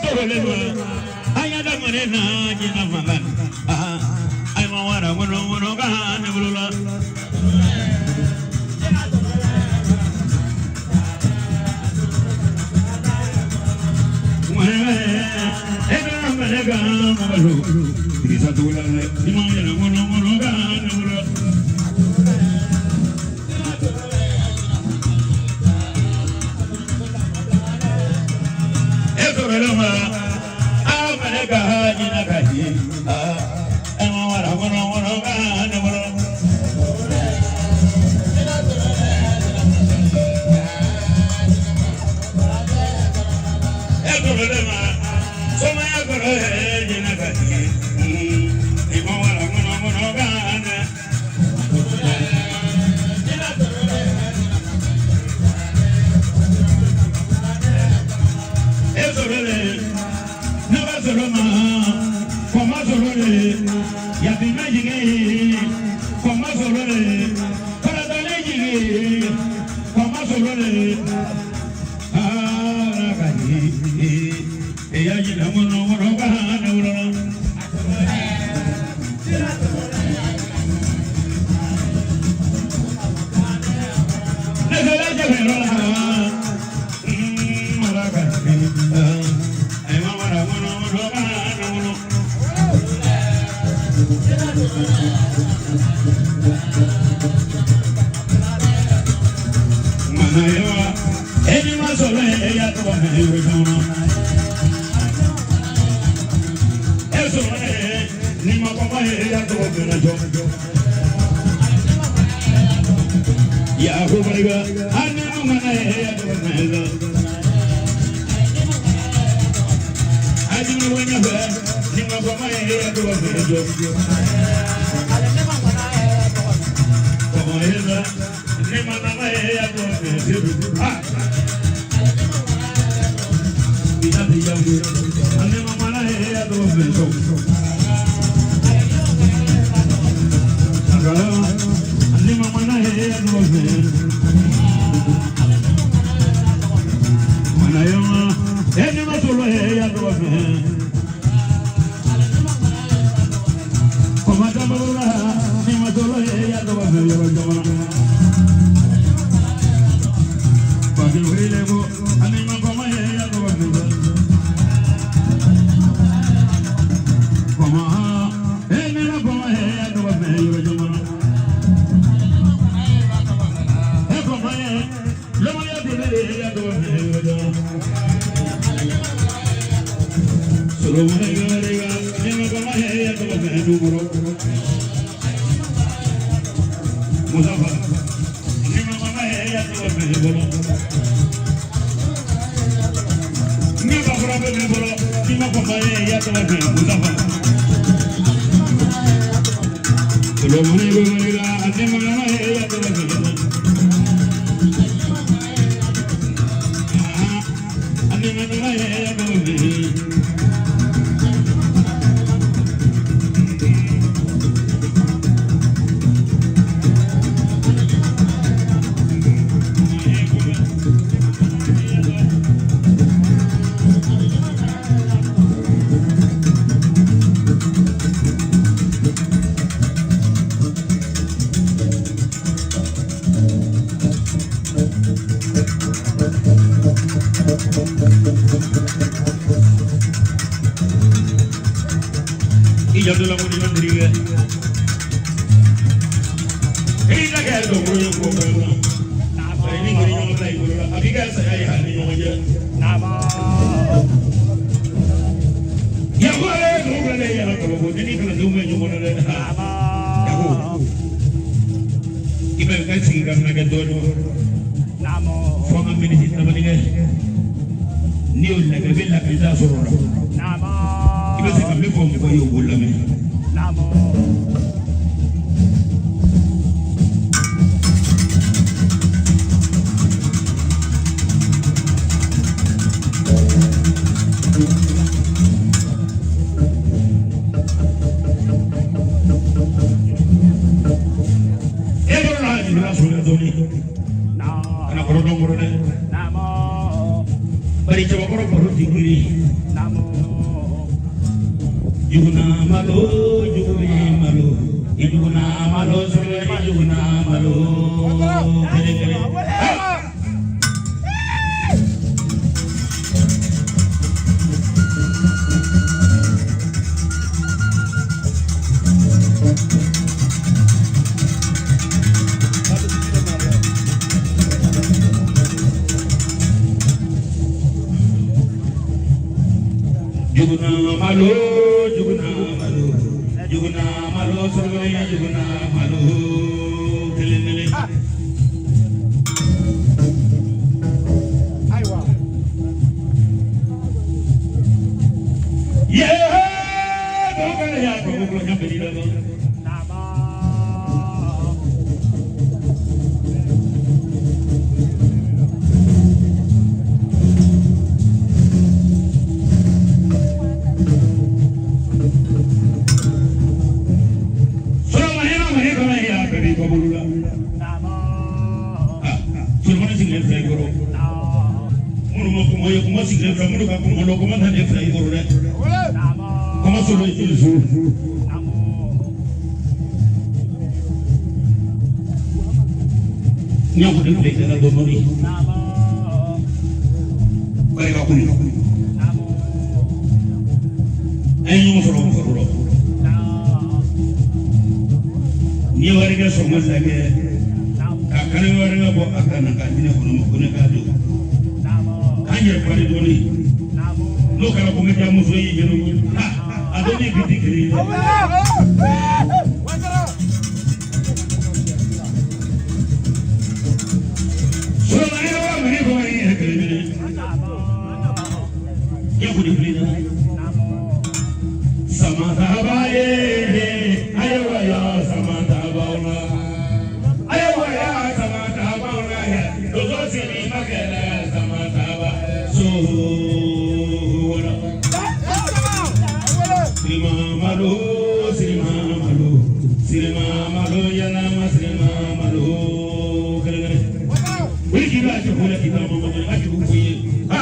torole wa, ayada morena jina magan. Ah, ima wara mono mono ga anabolola. Ni ma kɔma ye ya tɔgɔ mɛnna jɔ. Ya ko barika ani ma mana ye ya tɔgɔ mɛnna. Aji ma wanya fɛ ni ma kɔma ye ya tɔgɔ mɛnna jɔ. Kɔmɔ ye la ni ma nama ye ya tɔgɔ mɛnna jɔ. Ah. Ina ti jamu ani ma mana ye ya tɔgɔ mɛnna jɔ. Ani ma mana ye ya tɔgɔ mɛnna. Mana ye ma e ni ma sɔrɔ ye ya tɔgɔ mɛnna. Kɔma dabɔra ni ma sɔrɔ ye ya tɔgɔ mɛnna yɔrɔ jamana. Baki wele ko ani ma kɔma ye ya tɔgɔ mɛnna. Kɔma e ni ma kɔma ye ya tɔgɔ mɛnna yɔrɔ jamana. E kɔma ye lɔmɔya dɛmɛ de ye ya tɔgɔ mɛnna yɔrɔ jamana. Solomoni gariga ni ma kɔma ye ya tɔgɔ mɛnna dukɔrɔ. Musafa ni ma kɔma ye ya tɔgɔ mɛnna bolo. Ni ka fura bɛ ne bolo ni ma kɔma ye ya tɔgɔ mɛnna Musafa. Solomoni gariga ni ma kɔma ye ya tɔgɔ mɛnna. Ani ma kɔma ye ya tɔgɔ mɛnna. I janto la ko ni ma diri kɛ. I da kɛ dɔnkolo ye ko bɛɛ la. Ayi ni ŋɔni ɲɔgɔn bila i bolo la a b'i ka saya ye hali ni ɲɔgɔn cɛ. Yakuba ye dugu bila dɛ yala kabako ne ni kalandenw bɛ ɲɔgɔn na dɛ. Yaku i bɛ ka sigi ka fana kɛ dɔɔnin fo an ka miniti damani kɛ. N'i y'o lajɛ i bɛ lakilita sɔrɔ o la. I bɛ se ka min fɔ mɔgɔw ye u b'o lamɛn. E bolo la juru la surunya dɔɔnin. Kana kɔrɔ dɔn kɔrɔ dɛ. Bari cɛbakɔrɔ baro ti girin. Juguna malo, juguni malo, i juguna malo sɔrɔ i juguna malo. Kelen kelen. Ah! Juguna malo, juguna malo, juguna malo sɔrɔ i juguna malo. Kelen kelen. Ayiwa. Yeah! Dɔw y'a dɔn ko ɲa bɛ la. Solomani ma mani kɔnɔ ye a bɛɛ b'i kɔ bolo la. Ah, Solomani sigilen filɛ i kɔrɔ. Minnu ma kuma ye kuma sigilen filɛ minnu ka kuma dɔn kuma tɛ ne filɛ i kɔrɔ dɛ. Kuma solo i su. Ɲɛ ko de filɛ i da la dɔɔnin dɔɔnin. Barika kulu. An ye ɲɔgɔn sɔrɔ foro la. N'i ye wari kɛ sɔngɔ lajɛ ka kari wari bɔ a kan na k'a di ne kɔnɔ ma ko ne k'a don. K'an yɛrɛ bari dɔɔnin. N'o kɛra ko n bɛ diya muso ye jɛnɛ ko ha A dɔ ni bi tɛ kelen ye. Solomani wa mini ko ni yɛrɛ kelen minɛ. I kuni fili na. Samataba ye, ayiwa ya samataba la. Ayiwa ya samataba la ya. Dozo sini makɛlɛ samataba so wala. Sirimamalo, sirimamalo, sirimamalo yalama sirimamalo kɛlɛ kɛlɛ. Wuli k'i b'a jɛ fɔlɔ k'i b'a mɔ mɔ a jugu f'i ye. Ha!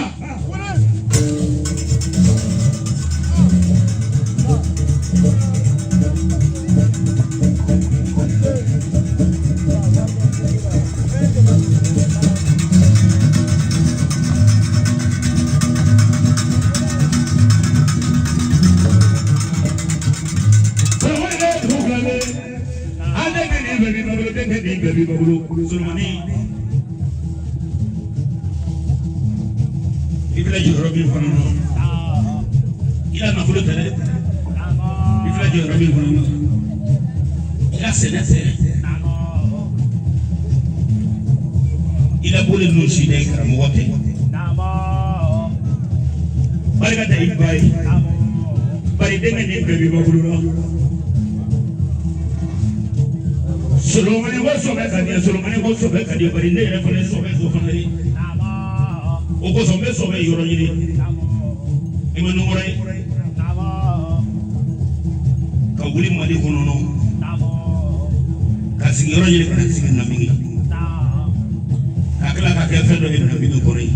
Solomani bɛ dugu fila bɛ. An denkɛ nin bɛɛ b'i bolo, denkɛ nin bɛɛ b'i bolo. Solomani. I filɛ jɔyɔrɔ min fana na. I ka nafolo tɛ dɛ. I filɛ jɔyɔrɔ min fana na. I ka sɛnɛ tɛ. I la bolo ninnu si tɛ karamɔgɔ tɛ. Barika da i ba ye. Bari denkɛ nin bɛɛ b'i bolo la. Solomani ko sɔbɛ ka di ye, Solomani ko sɔbɛ ka di ye, bari ne yɛrɛ fana ye sɔbɛ dɔ fana ye. O kosɔn n bɛ sɔbɛ yɔrɔ ɲini. I ma nɔgɔra ye. Ka wuli Mali kɔnɔ nɔ. Ka sigiyɔrɔ ɲini ka na sigi Namini. Ka tila ka kɛ fɛn dɔ ye Namini kɔnɔ ye.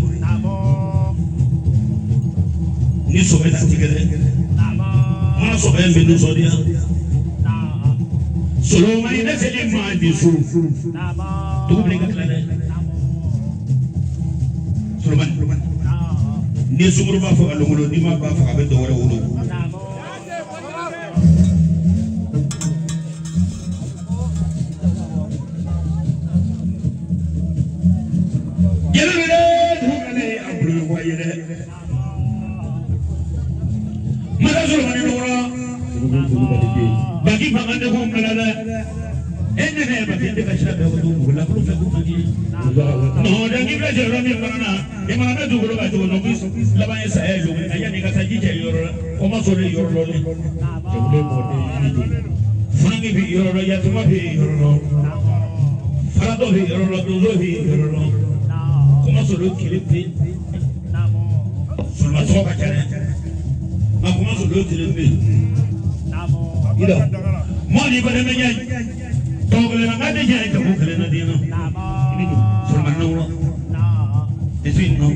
Ni sɔbɛ ta tigɛ dɛ. Mana sɔbɛ in bɛ nisɔndiya. Solomani ne seli maa di so. Dugu bila i ka tila dɛ. Solomani. Ni sunguru b'a fɔ ka longolo, n'i ma ba faga a bɛ dɔ wɛrɛ wolo. Jeli bɛ dɛ, dugu kɛlen a bolo bɛ bɔ a ye dɛ. Masa Solomani dɔgɔra. Baki fanga de ko bila dɛ. E ne ne baki de ka sira bɛɛ ko dugu la kulu fɛ ko man di. Non, donc i filɛ jɔyɔrɔ min fana na, i mana bɛ dugukolo kan cogo dɔn k'i laban ye saya ye logoni ka yanni i ka taa ji cɛ yɔrɔ la, o ma sɔrɔ yɔrɔ dɔ dɛ. Funanke bi yɔrɔ dɔ, yatuma bi yɔrɔ dɔ, faratɔ bi yɔrɔ dɔ, donso bi yɔrɔ dɔ. Kɔma sɔrɔ kelen pe. Soloma tɔgɔ ka ca dɛ. Nka kɔma sɔrɔ kelen pe. Ida. Mɔni fana bɛ ɲɛ. Tɔgɔ kelen na, nka tɛ ɲɛ jago kelen na den na. Soloma nawura. Esu in nɔ.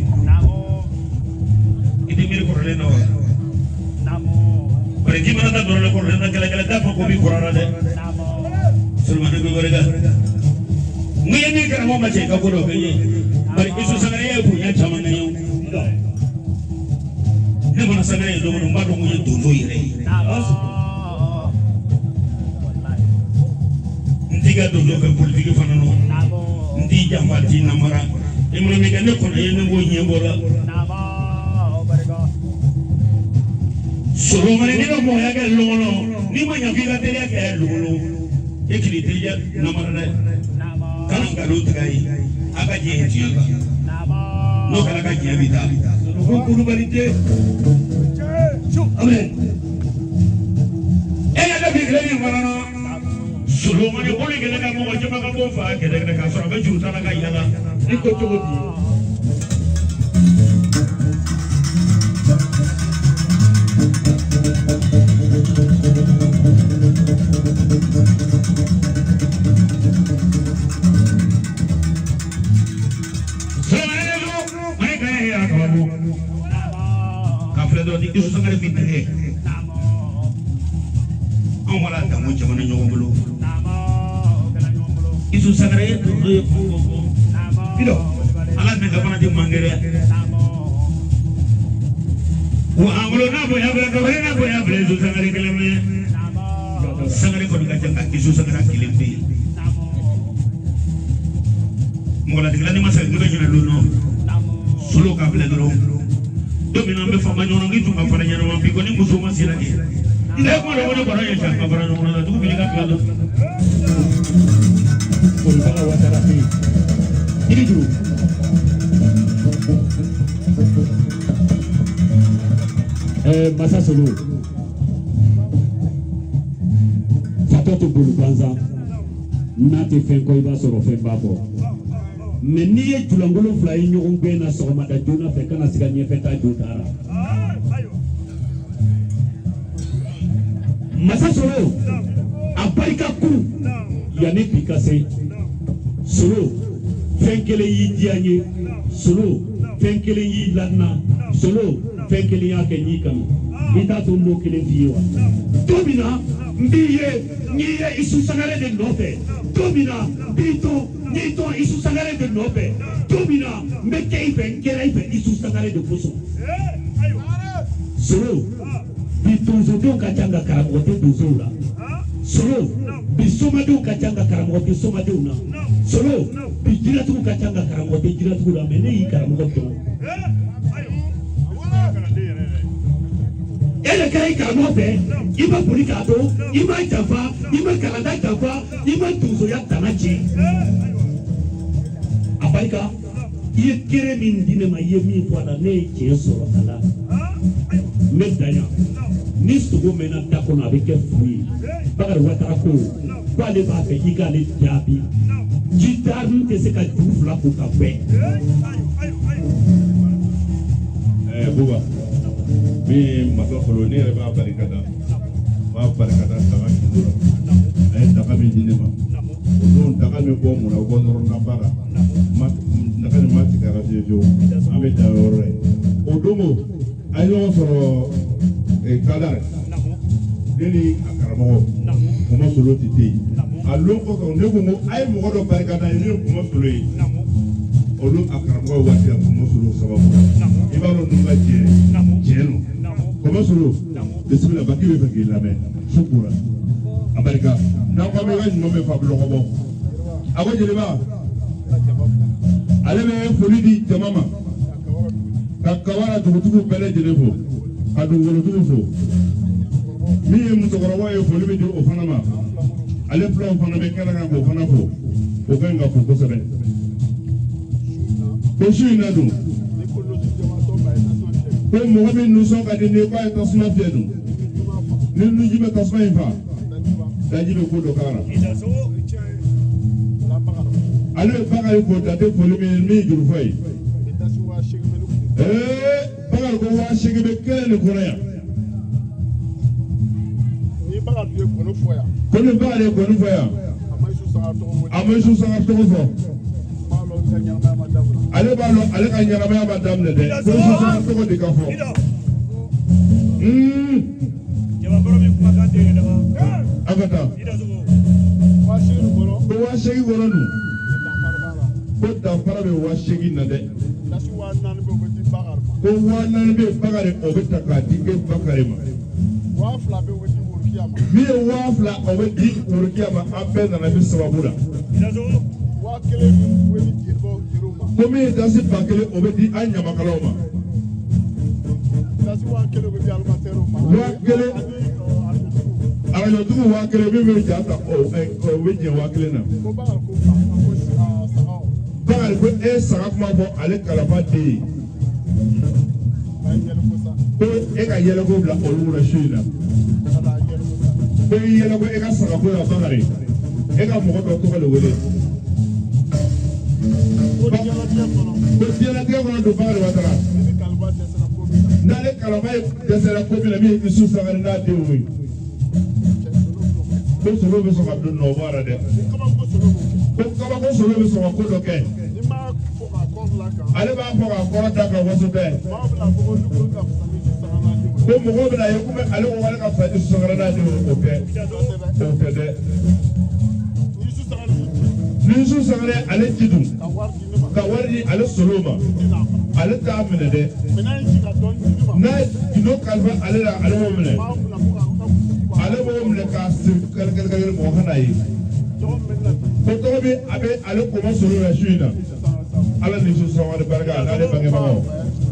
I tɛ miiri kɔrɔlen na wa? Bari k'i mana taa dɔrɔn kɔrɔlen na kɛlɛ kɛlɛ t'a fɔ ko b'i kɔrɔ la dɛ. Solomani bɛ wari kan. N ye min karamɔgɔ ma cɛ i ka ko dɔ kɛ n ye. Bari Isu Sangare ye bonya caman kɛ n ye. Ne fana Sangare ye don min na, n b'a dɔn ko n ye donso yɛrɛ ye. N t'i ka donso fɛ politiki fana nɔ. N t'i janfa, n t'i namara. I mana min kɛ ne kɔnɔ ye, ne b'o ɲɛ bɔ la. Solomani n'i bɛ mɔgɔya kɛ lɔgɔlɔ, n'i ma ɲɛ k'i ka teriya kɛ lɔgɔlɔ, e k'i teriya namara dɛ. Kana nkalon tigɛ a ye, a ka diɲɛ ye tiɲɛ kan. N'o kɛra ka diɲɛ bi taa. Ko Kulubali den. Amen. E yɛrɛ bi tile min fana na, Solomani bolo kɛlɛ ka mɔgɔ caman ka bɔ fa kɛlɛ kɛlɛ k'a sɔrɔ a bɛ juru ta la ka yala. I ko cogo di? Solomani ko mani ka ye a kababu. Ka filɛ dɔrɔn ni Isu Sangare min nɛgɛ. Anw wala danko jamana ɲɔgɔn bolo. Isu Sangare ye donso ye ko ko ko. Bido. Ala nɛgɛ fana tɛ mangɛrɛ. Wa an bolo n'a bonya filɛ, dɔgɔnin n'a bonya filɛ, Isu Sangare kelen bɛ. Sangare kɔni ka ca nka Isu Sangare kelen bɛ yen. Mɔgɔ latigɛla ni ma segin bɛ ɲinɛ don nɔ. Solo ka filɛ dɔrɔn. Don min na an bɛ fama ɲɔgɔn k'i tun ka fara ɲɛnama bi kɔni muso ma sera kɛ. Ne kuma dɔ ko ne kɔrɔ ye janfa fara ɲɔgɔn na dugu b'i ka tila dɔn. Bolibaga Watara fɛ yen. I ni juru. Masa Solo. Fatɔ tɛ boli gansan. N'a tɛ fɛn kɔ i b'a sɔrɔ fɛn b'a kɔ. Mɛ n'i ye julankolon fila ye ɲɔgɔn gɛn na sɔgɔmada joona fɛ kana siga ɲɛfɛ taa jo taara. Masa Solo a barika kun yanni bi ka se. Solo fɛn kelen y'i diya n ye. Solo fɛn kelen y'i ladina. Solo fɛn kelen y'a kɛ n y'i kanu. I t'a to n b'o kelen f'i ye wa? Don min na n b'i ye n y'i ye Isu Sangare de nɔfɛ. Don min na n b'i to n y'i to Isu Sangare de nɔfɛ. Don min na n bɛ kɛ i fɛ n kɛra i fɛ Isu Sangare de kosɔn. Solo bi donsodenw ka ca nka karamɔgɔ tɛ donsow la. Solo bi somadenw ka ca nka karamɔgɔ tɛ somadenw na. Solo bi jinɛtigiw ka ca nka karamɔgɔ tɛ jinɛtigiw la mɛ ne y'i karamɔgɔ dɔn. E de kɛra i karamɔgɔ fɛ i ma boli k'a to i ma janfa i ma kalanda janfa i ma donsoya tana tiɲɛ. A barika i ye kere min di ne ma i ye min fɔ a la ne ye tiɲɛ sɔrɔ a la. N bɛ dan yan ni sogo mɛnna da kɔnɔ a bɛ kɛ fu ye. Bakari Watara ko k'ale b'a fɛ i k'ale jaabi jitarin tɛ se ka ju fila ko ka gbɛ. Buba min ye Masa Solo ne yɛrɛ b'a barika da n b'a barika da daga gindo la a ye daga min di ne ma o don daga min bɔ mun na o bɔ nɔrɔnaba la daga nin ma tigɛ a la fiyewu fiyewu an bɛ da yɔrɔ la yen o don o an ye ɲɔgɔn sɔrɔ Kadare ne ni a karamɔgɔ Kuma Solo tɛ yen a lon kɔsɔn ne ko n ko a ye mɔgɔ dɔ barika da ye ne ye Kuma Solo ye olu a karamɔgɔ ye waati la Kuma Solo sababu la i b'a dɔn ninnu ka jɛ tiɲɛ don Kuma Solo bisimila Baki bɛ fɛ k'i lamɛn su kora a barika n'aw ko bɛ ka ɲuman bɛ fa bulɔkɔ bɔ a ko jeliba ale bɛ foli di jama ma ka Kawara dugutigiw bɛɛ lajɛlen fo ka dugukolotigiw fo min ye musokɔrɔba ye foli bɛ di o fana ma ale filaw fana bɛ kɛnɛ kan k'o fana fo o ka ɲi ka fo kosɛbɛ ko su in na dun ko mɔgɔ min nisɔn ka di n'i ko a ye tasuma fiyɛ dun ni nunji bɛ tasuma in fa daji bɛ ko dɔ k'a la ale bɛ Bakari ko dante foli min min juru fɔ ye ee Bakari ko 8000 bɛ kelen de kɔnɔ yan. Ko ni Bakari ye gɔni fɔ yan a ma Isu Sangare tɔgɔ fɔ ale b'a dɔn ale ka ɲɛnamaya ma daminɛ dɛ ko Isu Sangare tɔgɔ de ka fɔ. An ka taa ko 8000 kɔnɔ dun ko danfara bɛ 8000 na dɛ ko 4000 bɛ Bakari o bɛ ta k'a di e Bakari ma. Min ye 2000 o bɛ di Worokiya ma an bɛɛ nana min sababu la. Ko min ye dasi 1000 o bɛ di an ɲamakalaw ma. 1000 arajotigiw 1000 min bɛ ja ta o bɛ jɛ 1000 na. Bakari ko e saga kuma fɔ ale kalafa den ye. Ko e ka yɛlɛko bila olu la su in na. Ko i yɛlɛko e ka sagako la Bakari e ka mɔgɔ dɔ tɔgɔ de wele. Ko diɲɛlatigɛ kɔnɔ don Bakari Watara. N'ale kalafa ye dɛsɛra ko min na min ye Isu Sangare n'a denw ye. Ko solo bɛ sɔn ka don nɔ bɔ a la dɛ. Ko kabako solo bɛ sɔn ka ko dɔ kɛ. Ale b'a fɔ k'a kɔrɔ da ka waso tɛ. Ko mɔgɔw bɛna ye komi ale ko k'ale ka fisa Isu Sangare n'a denw ye o tɛ. O tɛ dɛ. Ni Isu Sangare ale ci dun ka wari di ale solo ma ale t'a minɛ dɛ. N'a ye gindo kalifa ale la ale b'o minɛ. Ale b'o minɛ k'a siri kali kali kali mɔgɔ kana ye. Ko tɔgɔ bɛ a bɛ ale kɔmɔ solo la su in na. Ala ni Isu Sangare barika n'ale bangebagaw.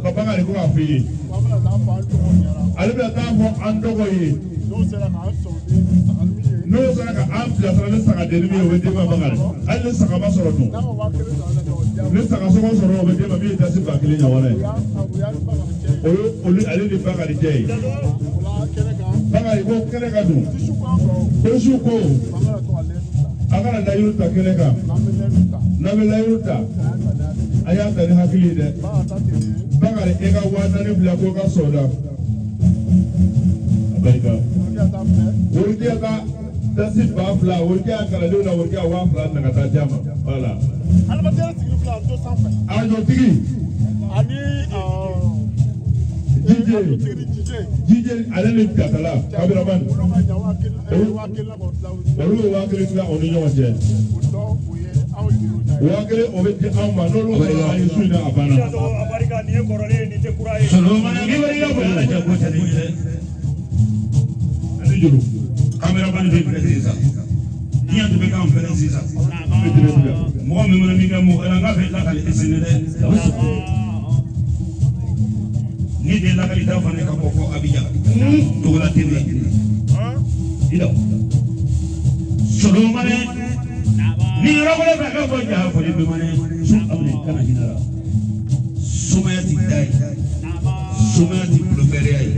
Ka Bakari ko k'a f'i ye. Ale bɛna taa fɔ an dɔgɔ ye. N'o sera ka an bilasira ni sagadennin min ye, o bɛ d'e ma Bakari. Hali ni saga ma sɔrɔ dun, ni saga sɔngɔ sɔrɔ, o bɛ d'e ma min ye dasi 1000 ɲɔgɔnna ye. O ye olu ale ni Bakari jɛ ye. Bakari ko kɛnɛ ka dun ko su ko an kana layiru ta kɛnɛ kan. N'an bɛ layiru ta, a y'a ta ni hakili ye dɛ. Bakari, e ka 4000 bila ko ka sɔrɔ a barika. Worokɛ ka dasi 2000, worokɛ y'a kalandenw na, worokɛ 2000 na ka taa di a ma. Wala arajotigi jije jije, ale ni jatala kabiramani, olu bɛ 1000 tila o ni ɲɔgɔn cɛ. 1000 o bɛ di anw ma, n'olu sɔrɔ an ye su in na, a banna. Solomana ni wari ya bonya la jago tɛ ni dɛ. Ani juru. Caméraman bɛ filɛ sisan. Diɲɛ tun bɛ k'an fɛnɛ sisan. An bɛ juru bila. Mɔgɔ min mana min kɛ mɔgɔ la, n k'a fɛ lakali tɛ sini dɛ. Ni de lakali ta fana ka bɔ fɔ Abidjan. Togola TV. Ida. Solomana ni yɔrɔ wɛrɛ fɛ ka bɔ ja foli bɛ mana su abiri kana hinɛ la. Sumaya ti da ye. Sumaya ti bolofɛriya ye.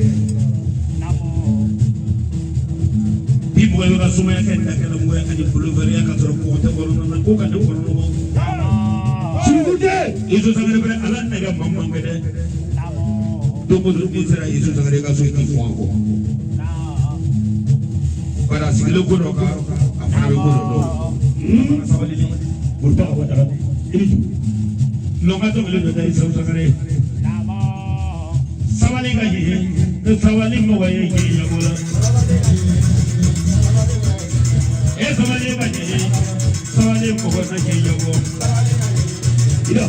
Bi mɔgɔ bɛ ka sumaya kɛ dakɛlɛ mɔgɔ ye ani bolofɛriya ka sɔrɔ kɔgɔ tɛ kɔnɔna na ko ka ne kɔnɔna ma. Surukute. Isu Sangare fɛnɛ ala nɛgɛ maa man kɛ dɛ. Don o don n'i sera Isu Sangare ka so i t'i fɔ a kɔ. Bari a sigilen ko dɔ kan, a fana bɛ ko dɔ dɔn. Sabali ni. Bolibaga Watara i ni juru. Lɔnka dɔnkili dɔ da Isu Sangare. Sabali ka jigin ni sabali mɔgɔ ye k'i jago la. E sabali ka jigin sabali mɔgɔ na k'i jago. Ida.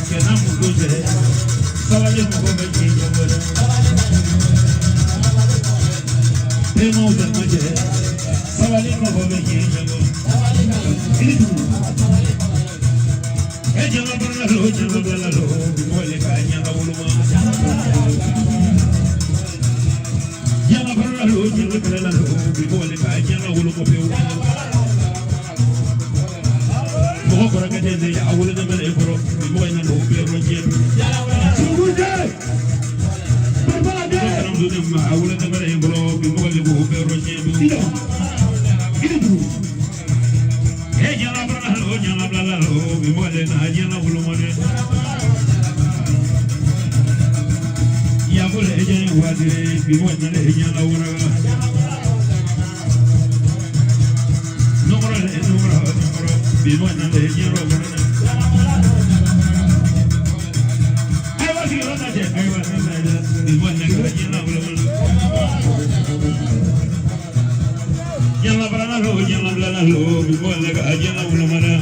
Cɛ n'a muso cɛ sabali mɔgɔ bɛ k'i jago dɛ. Denmaw dama cɛ sabali mɔgɔ bɛ k'i jago. I ni juru. E jama barala lo jama bilala lo mɔgɔ le ka ɲɛna woloma. Jama barala lo jama bilala lo mɔgɔ le ka ɲɛna woloma pewu. Mɔgɔ kɔrɔkɛ tɛ ne a wolo ne bɛ e kɔrɔ mɔgɔ in na don bɛɛ yɔrɔ jɛ. Surukute. Bolibaga den. Kalanso ne ma a wolo ne bɛ e kɔrɔ mɔgɔ le k'o bɛɛ yɔrɔ jɛ. Ida. I ni juru. E jama barala lo jama bilala lo mɔgɔ le na ɲɛna woloma dɛ. Yakole jɛ waati mɔgɔ in na le ɲɛna woloma. Nɔgɔrɔ le nɔgɔrɔ nɔgɔrɔ bi mɔgɔ in na le ɲɛna woloma. Ayiwa sigiyɔrɔ lajɛ ayiwa bi mɔgɔ in na le ɲɛna woloma. Ɲɛna barala lo ɲɛna bilala lo bi mɔgɔ in na ka ɲɛna woloma dɛ.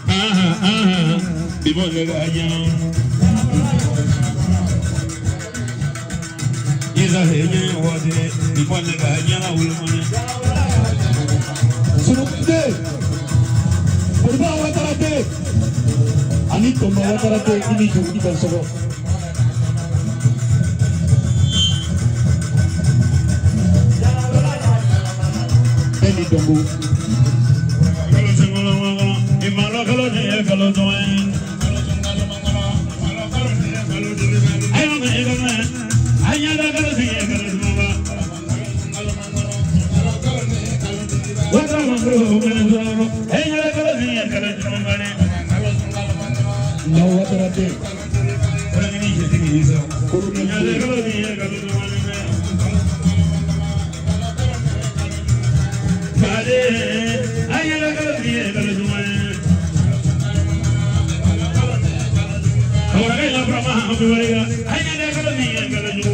Aha aha bi mɔgɔ in na ka ɲɛna. Isa he ɲɛ waati bi mɔgɔ in na ka ɲɛna woloma dɛ. Surukute. Bolibaga Watara den. Ani Tɔnba Watara den i ni juru i ka sɔgɔ. Bɛɛ ni dɔnko. Kalo sɛngolo ngolo imalo kalo ne ye kalo dɔn ye. Ayiwa mɛ e ka mɛ a ɲɛda kalo si ye kalo duman ba. Watara mangoro mɛnɛ sɔrɔ e ɲɛda kalo si ye kalo duman ba dɛ. N'aw Watara den. Farankini cɛtigi Isa. Colonel Ɲɛda den. kalo si ye kalo duman dɛ. Fade a ɲɛda kalo si ye kalo duman ye. Kawara ila Burama an bɛ wari a ɲɛda kalo si ye kalo jugu.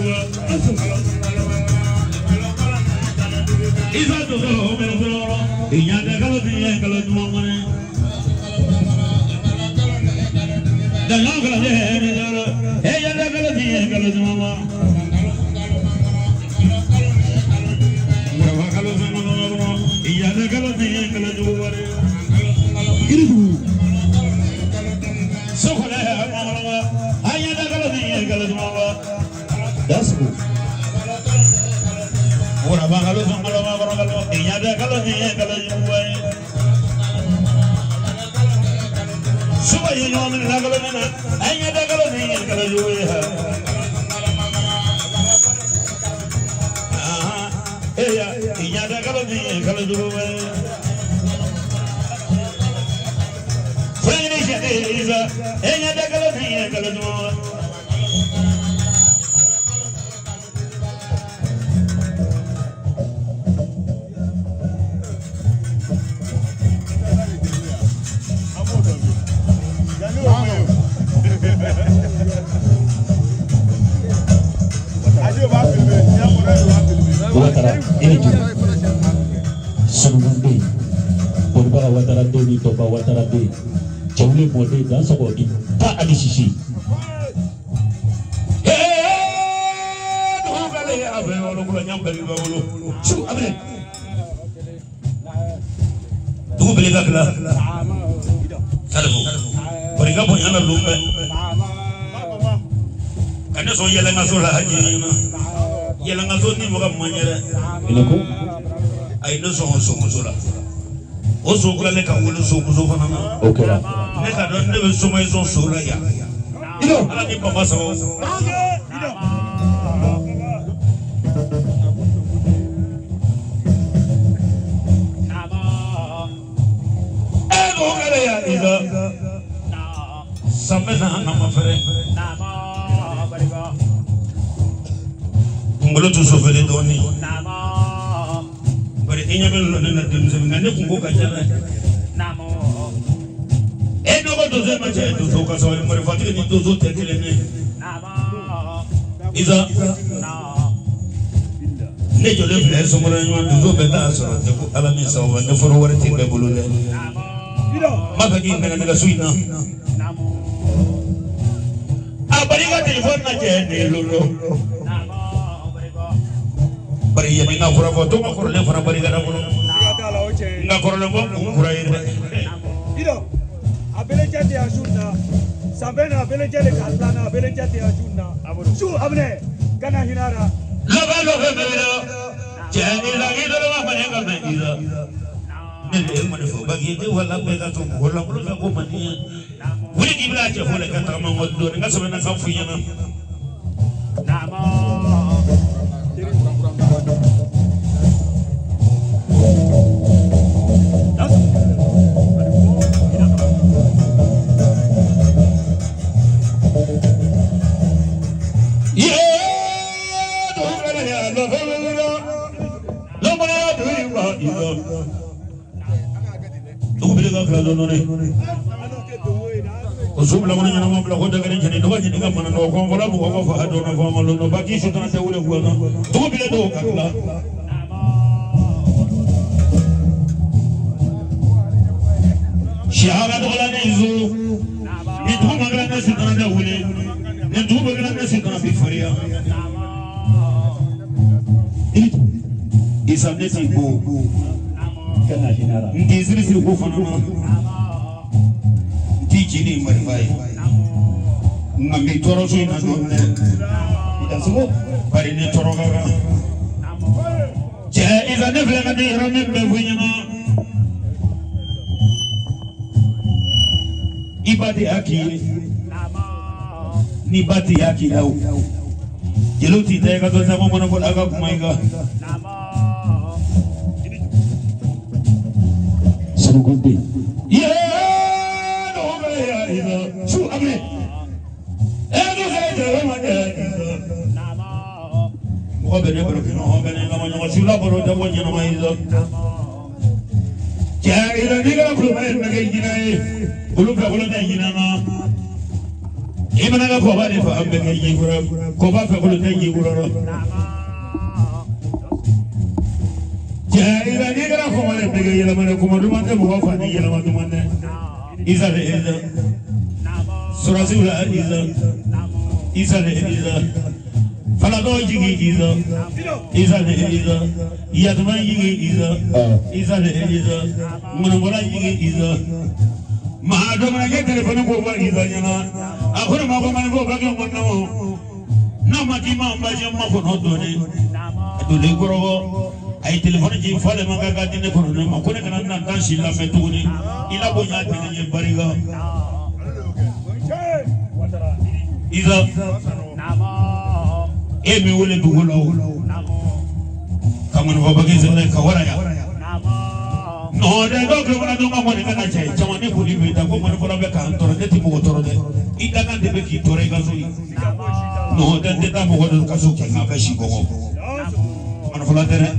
Isa dogo mɛnɛ sɔrɔ ɲɛda kalo si ye kalo duman kɔnɛ. Daɲɔ kalo si ye sɔrɔ e ɲɛda kalo si ye kalo duman ma. Burama kalo sɔngɔ kɔnɔ ɲɛda kalo si ye kalo jugu wari. I ni juru. Sokɔlɛ mɔgɔlɔma a ɲɛda kalo si ye kalo duman ma. Kuraba kalo sunkalo makɔnɔ kalo i ɲɛ tɛ kalo min ye kalo juguba ye. Suba ye ɲɔgɔn minɛ la kalo min na a ɲɛ tɛ kalo min ye kalo jugu ye. Eya i ɲɛ tɛ kalo min ye kalo juguba ye. Fɛn ɲini sɛ Isa e ɲɛ tɛ kalo min ye kalo juguba ye. Watara i ni juru sunukunden bolibaga Watara den ni tɔba Watara den cɛwuli mɔden dansɔgɔ i ta ani sisi. Dugu kale a fɛ yɔrɔ kura ɲɛ bɛɛ b'i bolo su a minɛ dugu bele ka tila salifu bari ka bonya na lon bɛɛ ka ne sɔn yɛlɛnkaso la haji ɲɛna yɛlɛnkaso ni mɔgɔ man ɲɛ dɛ. I ko. A ye ne sɔn somuso la o so kilalen ka wolo somuso fana na. O kɛra. Ne ka dɔn ne bɛ soma ye sɔn so la yan ala ni baba sababu. E ko kɛlɛ ya Isa sanbɛ na na ma fɛrɛ kunkolo tun sofɛlen dɔɔnin bari i ɲɛ bɛ lɔnni na denmisɛnnin nka ne kunko ka ca dɛ. E dɔgɔ donso ma cɛ donso ka sabali marifatigi ni donso tɛ kelen ye Isa ne jɔlen filɛ sɔmɔrɔ ɲuman donso bɛɛ t'a sɔrɔ tɛ ko ala ni sababu ne fɔlɔ wari tɛ bɛɛ bolo dɛ n b'a fɛ k'i minɛ ne ka so in na a bari i ka telefɔni lajɛ ne ye lolo bari yanni n ka kɔrɔfɔ to ma kɔrɔlen fana barika da fɔlɔ n ka kɔrɔlen bɔ kun kura ye dɛ. A bɛlɛjɛ tɛ yan su na sanfɛ na a bɛlɛjɛ de k'a dilan na a bɛlɛjɛ tɛ yan su na su a minɛ kana hinɛ a la. Lɔfɛ lɔfɛ bɛɛ bɛ cɛ Isa k'i dɔrɔn ma falen ka mɛn Isa ne de ye mɔni fɔ baki tɛ wala bɛɛ ka to mɔgɔ lankolon fɛ ko man di ye wuli k'i bila cɛ fo la i ka tagama n kɔ dɔɔni n ka sɛbɛn na kan f'i ɲɛna. O so bila kɔnɔ ɲɛnama bila ko dagani cɛni dɔgɔ ɲini ka mana nɔ kɔn fɔlɔ mɔgɔ ka fa dɔn na fɔ ma lɔn baki sutana tɛ wele kuwa na dugu bile dɔw ka tila sihara dɔgɔla ne zo ni dugu ma kila ne sutana tɛ wele ni dugu bɛ kila ne sutana bi fariya Isa ne t'i bo Kana hinɛ a la. N t'i siri siri ko fana na n t'i ci ni marifa ye nka n b'i tɔɔrɔ so in na dɔɔni dɛ. I dansogo. Bari ne tɔɔrɔ ka kan cɛ Isa ne filɛ ka den yɔrɔ min bɛɛ fɔ i ɲɛna i ba tɛ y'a k'i ye ni ba tɛ y'a k'i la o jeliw t'i ta i ka to sanko kɔnɔ fɔlɔ a ka kuma i kan. Sunukunden. Yee dɔgɔ bɛ ya Isa su a minɛ e ko sɛ jɛgɛ ma kɛ Isa mɔgɔ bɛ ne baro kɛ ɲɔgɔn bɛ ne lamɔ ɲɔgɔn su la baro tɛ bɔ ɲɛnama Isa cɛ Isa n'i kɛra kuloma ye bɛ kɛ jinɛ ye olu fɛ olu tɛ jinɛ na i mana kɛ kɔba de fɛ an bɛ kɛ jikura kɔba fɛ olu tɛ jikura rɔ cɛ Isa n'i kɛra kɔma de bɛ kɛ yɛlɛma dɛ kɔma duman tɛ mɔgɔ fa ni yɛlɛma duman dɛ Isa de Isa sɔrɔsiw la Isa Isa de Isa falatɔ jigi Isa Isa de Isa yatuma jigi Isa Isa de Isa ŋɔnɔbɔla jigi Isa maa dɔ mana kɛ telefɔni ko fɔ Isa ɲɛna a ko ne ma ko man fɔ o ka kɛ ŋɔnɔ. N'a ma k'i ma baasi ma kɔnɔ dɔɔnin a donnen kɔrɔbɔ a ye telefɔni ci f'ale ma k'a ka di ne kɔrɔlen ma ko ne kana na taa si lamɛn tuguni i la bonya tɛ ne ye barika Isa e min wele dugu la o ka ŋɔnifɔ bagi sɛbɛn ka wara yan nɔɔdɛ dɔw kɛ fana dɔn ka ŋɔni kana cɛ caman ne koli bɛ da ko ŋɔnifɔla bɛ k'an tɔɔrɔ ne tɛ mɔgɔ tɔɔrɔ dɛ i dakan de bɛ k'i tɔɔrɔ i ka so yen nɔɔdɛ n tɛ taa mɔgɔ dɔ ka so kɛ k'a bɛ si kɔngɔ ŋɔnifɔla tɛ dɛ.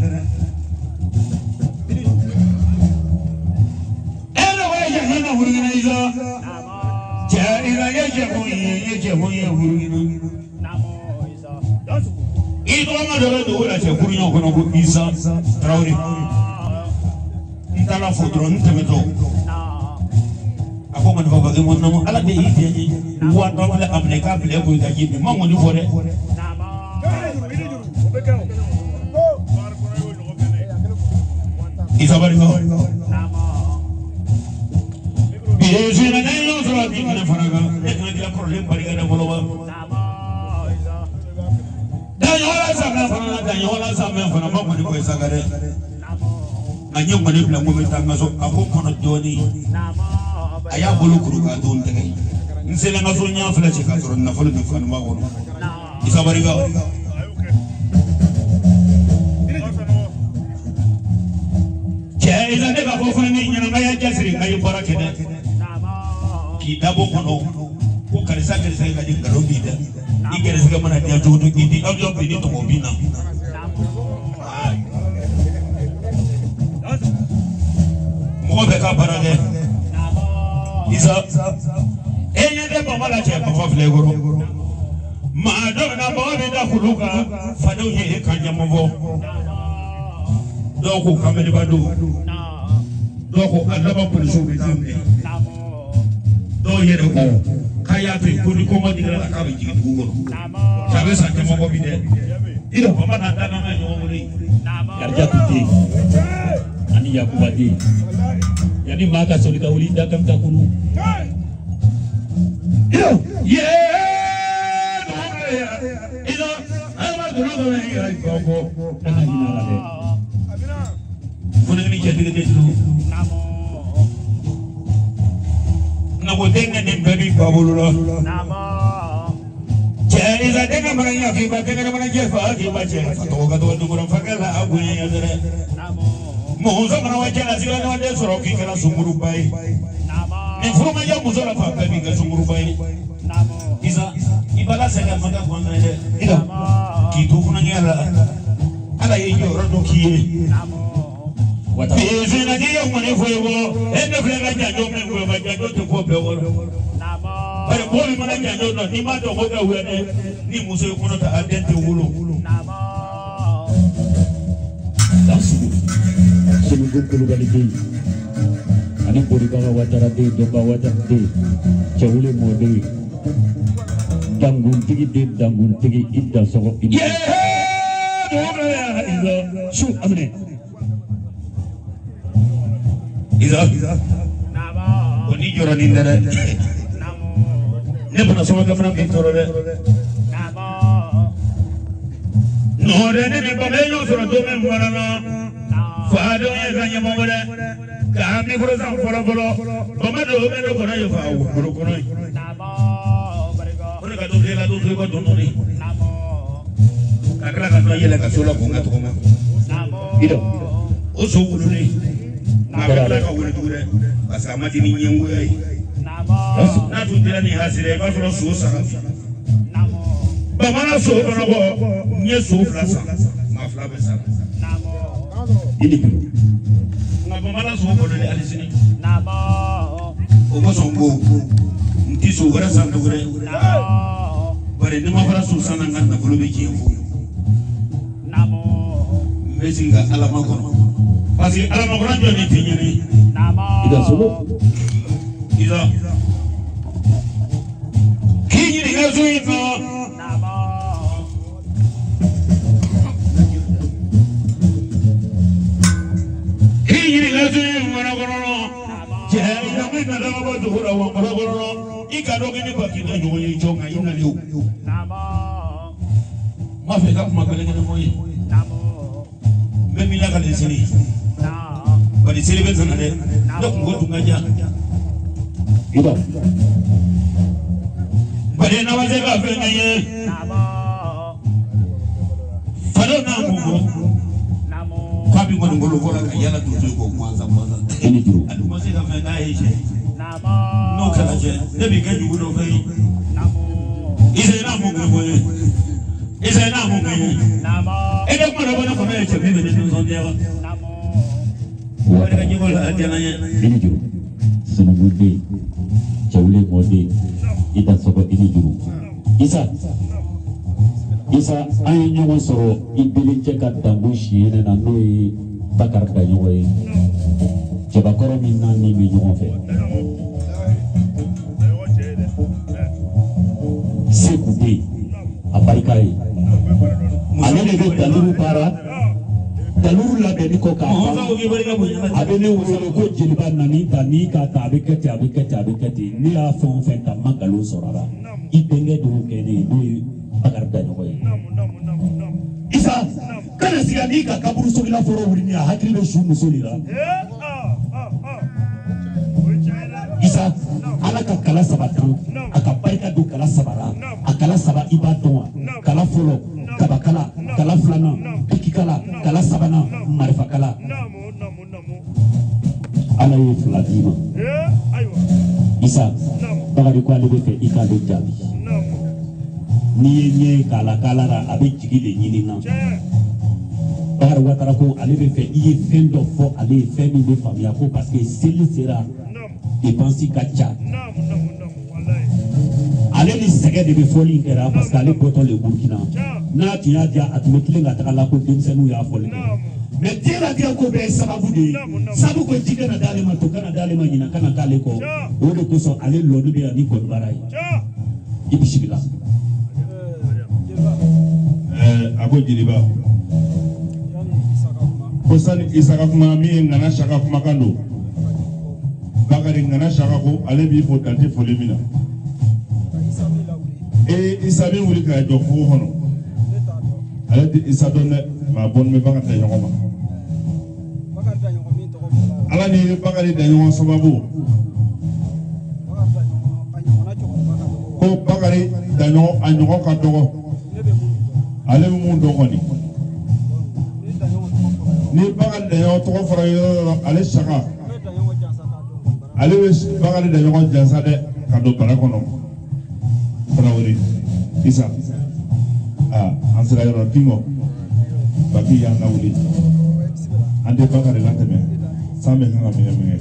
E ne ko e cɛ na Burukina Isa cɛ Isa ye cɛ kun ye ye cɛ kun ye Burukina. I tɔgɔma dɔ bɛ dugu la cɛ kuruɲɔ kɔnɔ ko Isa Tarawele. N taara fo dɔrɔn n tɛmɛtɔ. A ko ŋɔnifɔ bagi ko naamu Ala de y'i diya n ye 10,000 filɛ a minɛ i k'a bila e kun i ka ji min n ma ŋɔni fɔ dɛ. Isa barika. Bi ye su in na n'an ye ɲɔgɔn sɔrɔ bi kɛnɛ fana kan ne kan k'i la kɔrɔlen barika da fɔlɔ wa. Daɲɔgɔnla samɛ fana na daɲɔgɔnla samɛ fana ma ŋɔni fɔ Isa kan dɛ. Nka n ye ŋɔni bila n ko n bɛ taa n ka so a ko n kɔnɔ dɔɔnin a y'a bolo kuru k'a don n tɛgɛ n selen n ka so n y'a filɛ cɛ k'a sɔrɔ nafolo bɛ fanuba kɔnɔ Isa barika. Cɛ Isa ne ka fɔ fana ne ɲɛna n ka y'a cɛsiri n ka ye baara kɛ dɛ k'i dabɔ kɔnɔ ko karisa karisa i ka di nkalon b'i da i gɛrɛsɛgɛ mana diya cogo cogo i di avion bin ni tɔmɔ bin na. Mɔgɔ bɛɛ ka baara kɛ Isa e ɲɛ tɛ bama la cɛ bama filɛ i kɔrɔ maa dɔ bɛ na bama bɛ da kulu kan fadenw ye e kan caman fɔ dɔw ko kameleba don dɔw ko a laban polisiw bɛ taa minɛ dɔw yɛrɛ ko k'a y'a to yen ko ni kɔngɔ digira la k'a bɛ jigin dugu kɔnɔ cɛ a bɛ san caman bɔ bi dɛ i yɛrɛ bama n'a da kan ka ɲɔgɔn bolo yen. Karijatu den ani Yakuba den yanni maa ka soli ka wuli da kan ka kunu. An ka hinɛ a la dɛ. Funɛni cɛtigi tɛ juru. Nka ko denkɛ nin bɛɛ b'i ba bolo la. Cɛ Isa denkɛ mana ɲɛ k'i ba denkɛ mana jɛ fa k'i ba cɛ fa tɔgɔ ka dɔgɔ dugukɔrɔ fakɛ la a bonya ya dɛ. Muso mana wa cɛ la sigi la den sɔrɔ k'i kɛra sunkuruba ye. Ni furu ma diya muso la fa bɛɛ b'i kɛ sunkuruba ye. Isa i bala sɛgɛn ma kɛ gansan ye dɛ. K'i to funankɛya la Ala ye jɔyɔrɔ dɔ k'i ye. Bi n'i ye ŋɔni fɔ i kɔ e ne filɛ ka janjo min fɔ i ma janjo tɛ fɔ bɛɛ kɔrɔ. Bari mɔgɔ min mana janjo dɔn n'i m'a dɔn ko kɛ wɛ dɛ ni muso ye kɔnɔ ta a den tɛ wolo. Dansugu Senugu Kulubali den ani Bolibaga Watara den Dɔnba Watara den Cɛwule mɔden Danguntigi den Danguntigi i dansɔgɔ i ni. Su a minɛ. Isa o n'i jɔrɔ nin tɛ dɛ ne fana sɔgɔkɛ fana k'i tɔɔrɔ dɛ. Nɔɔrɛ ne ni baba ye ɲɔgɔn sɔrɔ don min fana na fadenw ye ka ɲɛmɔgɔ dɛ k'a mikoro san fɔlɔ fɔlɔ bama dɔw bɛ ne kɔnɔ ye fa woro kɔnɔ ye. O de ka don la don i ka don dɔɔni ka tila ka dɔ yɛlɛ ka so la ko n ka tɔgɔma. O so wululen nka a bɛ tila ka wuli tugun dɛ parce que a ma di ni ɲɛngoya ye. N'a tun dira ni hasira i b'a sɔrɔ so sara bi. Bamanan so kɔnɔ kɔ n ye so fila san maa fila bɛ sara. Nka bamanan so balolen hali sini. O kosɔn ko n ti so wɛrɛ san tugun dɛ. Bari ni ma fara so san na n ka nafolo bɛ tiɲɛ fo. N bɛ sigi ka Ala makɔnɔ parce que Ala makɔnɔ jɔn de tɛ ɲɛnɛ. I ka sogo. Isa k'i ɲininka so in na. K'i ɲininka so in fana kɔnɔ cɛ Isa min nana ka bɔ dugu la wa kɔnɔ kɔnɔ i ka dɔn k'i ni ba k'i ka ɲɔgɔn ye jɔn kan i nalen o. N b'a fɛ i ka kuma kelen kelen fɔ n ye. N bɛ min lakale sini. Bari seli bɛ senna dɛ. Ne kunko tun ka ca. Ida. Bari nawase ka fɛn kɛ n ye. Falo n'a mun fɔ. K'a bɛ nkɔni fɔ la ka yala donso ye k'o gansan gansan. I ni juru. A dun ma se ka fɛn k'a ye cɛ. N'o kɛra cɛ, ne b'i kɛ jugu dɔ fɛn ye. Isa i n'a mun kɛ fɔ n ye. Isa i n'a mun kɛ n ye. E bɛ kuma dɔ bɔ ne kɔnɔ ye cɛ min bɛ ne nisɔndiya wa. Wari ka jiko la a diyara n ye. I ni juru. Sununkun den. Cɛwule mɔden. I dansɔgɔ i ni juru. Isa. Isa an ye ɲɔgɔn sɔrɔ i belencɛ ka danbu siɲɛ na n'o ye Bakari Daɲɔgɔn ye. Cɛbakɔrɔ min n'a ni bɛ ɲɔgɔn fɛ. Seku den a barika ye. Ale de bɛ daluru baara. Daluru labɛnni kɔ k'a Mɔgɔ ban. ko k'i barika bonya. A bɛ ne wele ko jeliba na nin ta nin k'a ta a bɛ kɛ ten a bɛ kɛ ten a bɛ kɛ ten ne y'a fɛn o fɛn ta n ma nkalon sɔrɔ a la i bɛnkɛ de y'o kɛ ne ye n'o ye Bakari Daɲɔgɔn ye. Isa kana siga n'i ka kaburu sogila fɔlɔ wuli ni a hakili bɛ su muso de la. Isa ala ka kala saba dan a ka barika don kala saba la a kala saba i b'a dɔn wa kala fɔlɔ kabakala kala filanan pikikala kala sabanan marifakala ala ye fila d'i ma Isa Bakari ko ale bɛ fɛ i k'ale jaabi n'i ye ɲɛ ye k'a la k'ala la a bɛ jigi de ɲini na Bakari Watara ko ale bɛ fɛ i ye fɛn dɔ fɔ ale ye fɛn min bɛ faamuya ko parce que seli sera dépense ka ca ale ni sɛgɛ de bɛ fɔli in kɛra parce que ale bɔtɔ le Burukina n'a tun y'a diya a tun bɛ tilen ka taga la ko denmisɛnninw y'a fɔli kɛ mais diɲɛlatigɛ ko bɛɛ ye sababu de ye sabu ko ji kana d'ale ma to kana d'ale ma ɲinan kana k'ale kɔ o de kosɔn ale lɔni bɛ yan ni kɔnɔbara ye i bisimila. A ko jeliba ko sani Isa ka kuma min ye Ŋana Saka kumakan don Bakari Ŋana Saka ko ale b'i fo dan tɛ foli min na ee Isa min wuli ka jɔ kogo kɔnɔ ale tɛ Isa dɔn dɛ mais a bɔnnen bɛ Bakari Daɲɔgɔn ma ala ni Bakari Daɲɔgɔn sababu ko Bakari Daɲɔgɔn a ɲɔgɔn ka dɔgɔ ale bɛ mun dɔn kɔni ni Bakari Daɲɔgɔn tɔgɔ fɔra yɔrɔ o yɔrɔ ale Saka ale bɛ Bakari Daɲɔgɔn jansa dɛ ka don bara kɔnɔ Tarawele Isa aa an sera yɔrɔ Kingo Baki y'an lawuli an tɛ Bakari latɛmɛ san bɛ kan ka minɛ minɛ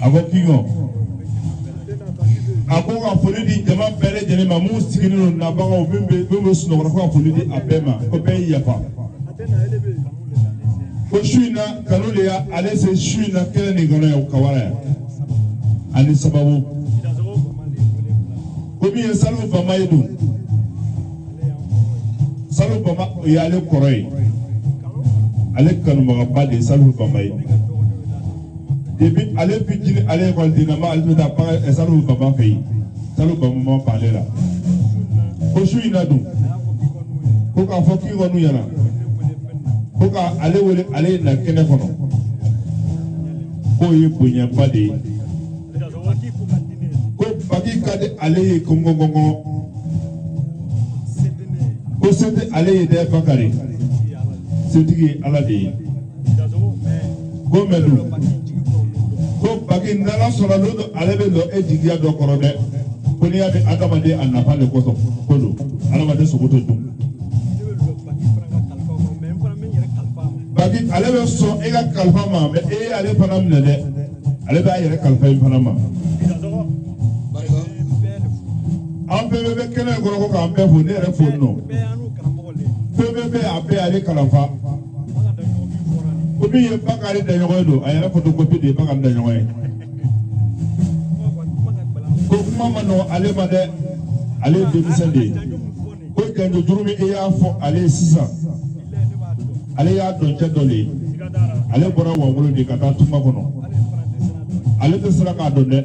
a ko Kingo a ko ka foli di jama bɛɛ lajɛlen ma mun sigilen don nabagaw min bɛ sunɔgɔ ko ka foli di a bɛɛ ma ko bɛɛ y'i yafa ko su in na kanu de y'a ale se su in na kɛnɛ nin kɔnɔ yan Kawara yan ani sababu ko min ye Salifu Bama ye dun Salifu Bama o y'ale kɔrɔ ye ale kanubagaba de ye Salifu Bama ye depuis ale fitinin ale ekɔliden na ma ale tun bɛ taa baga Salifu Bama fɛ yen Salifu Bama ma ban ale la ko su in na dun ko k'a fɔ k'i kɔni ɲɛna ko ka ale wele ale ye na kɛnɛ kɔnɔ k'o ye bonyaba de ye ko baki ka di ale ye kɔngɔngɔngɔ ko se tɛ ale ye dɛ Bakari setigi ye ala de ye ko mɛ dun ko baki n'ala sɔnna don dɔ ale bɛ lɔ e jigiya dɔ kɔrɔ dɛ ko n'i y'a mɛn adamaden a nafa de kosɔn ko don adamaden sogo tɛ dun baki ale bɛ sɔn e ka kalifa ma mɛ e ye ale fana minɛ dɛ ale b'a yɛrɛ kalifa i fana ma an fɛn bɛɛ bɛ kɛnɛ in kɔnɔ ko k'an bɛɛ fo ne yɛrɛ fo nɔ fɛn bɛɛ bɛ a bɛɛ ale kalanfa ko min ye Bakari Daɲɔgɔn ye don a yɛrɛ photocopie de ye Bakari Daɲɔgɔn ye ko kuma ma nɔgɔn ale ma dɛ ale ye denmisɛn de ye ko janjo juru min e y'a fɔ ale ye sisan ale y'a dɔn cɛ dɔ de ye ale bɔra Wangolo de ka taa tunga kɔnɔ ale tɛ siran k'a dɔn dɛ.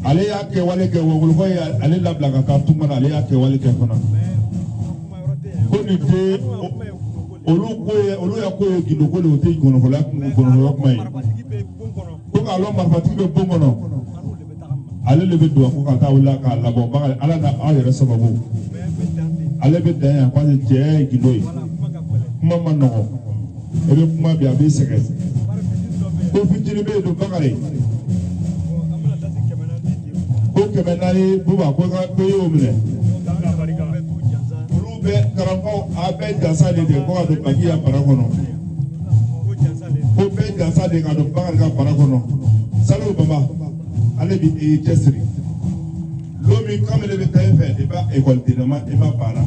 Ale y'a kɛwale kɛ, wɔkulukɔ ye ale labila ka taa tunga na, ale y'a kɛwale kɛ fana. Ko nin tɛ olu ko ye, olu ya ko ye gindo ko de, o tɛ gɔnɔfɔla gɔnɔfɔla kuma ye. Ko k'a lɔn marifatigi bɛ bon kɔnɔ, ale de bɛ don ko ka taa wuli k'a labɔ. Bakari, Ala na aw yɛrɛ sababu, ale bɛ dan yan parce que cɛ ye gindo ye. Kuma ma nɔgɔn, i bɛ kuma bi a b'i sɛgɛn. Ko fitinin bɛ yen don Bakari, ko 400 buba, ko ka ko i y'o minɛ. Olu bɛ karamɔgɔw, a bɛɛ jansa de ko ka don Baki ya bara kɔnɔ, ko bɛɛ jansa de ka don Bakari ka bara kɔnɔ. Salifu Baba, ale bi i cɛsiri lon min kamalen bɛ taa i fɛ i b'a ekɔliden ma, i ma banna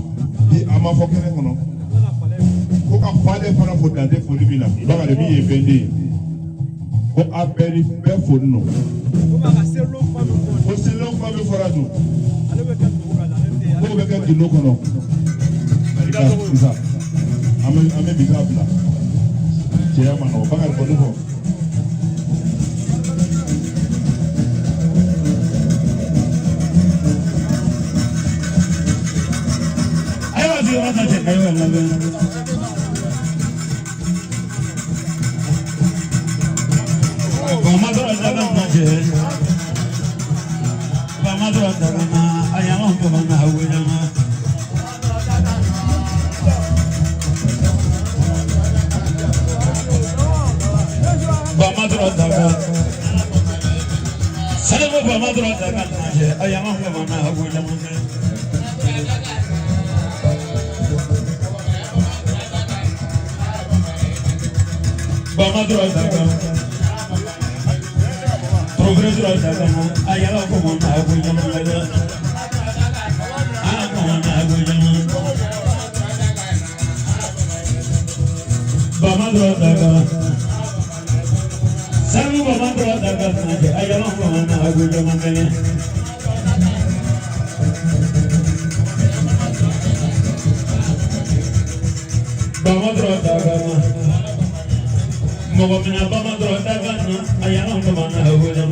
bi, a ma fɔ kɛnɛ kɔnɔ ko ka falen fana fo dante foli min na. Bakari min ye bɛn den ye, ko a bɛɛ ni bɛɛ foli nɔ, ko selon kuma min fɔra dun, k'o bɛ kɛ gindo kɔnɔ. Sisan an bɛ bi taa bila cɛya ma nɔgɔ. Bakari kɔni fɔ. Ayiwa, sigiyɔrɔ ta cɛ, ayiwa, labɛn. Bamadɔ daga ma cɛ, bamadɔ daga ma, a y'an bamanan wele. Bamadɔ daga, Salifu bamadɔ daga ma cɛ, a y'an bamanan wele. Bamadɔ daga, Professeur daga ma, a y'an bamanan wele. A bamanan wele. Bamadɔ daga, Salifu bamadɔ daga ma cɛ, a y'an bamanan wele. Bamadɔ daga ma, mɔgɔ mina bamadɔ daga na, a y'an bamanan wele.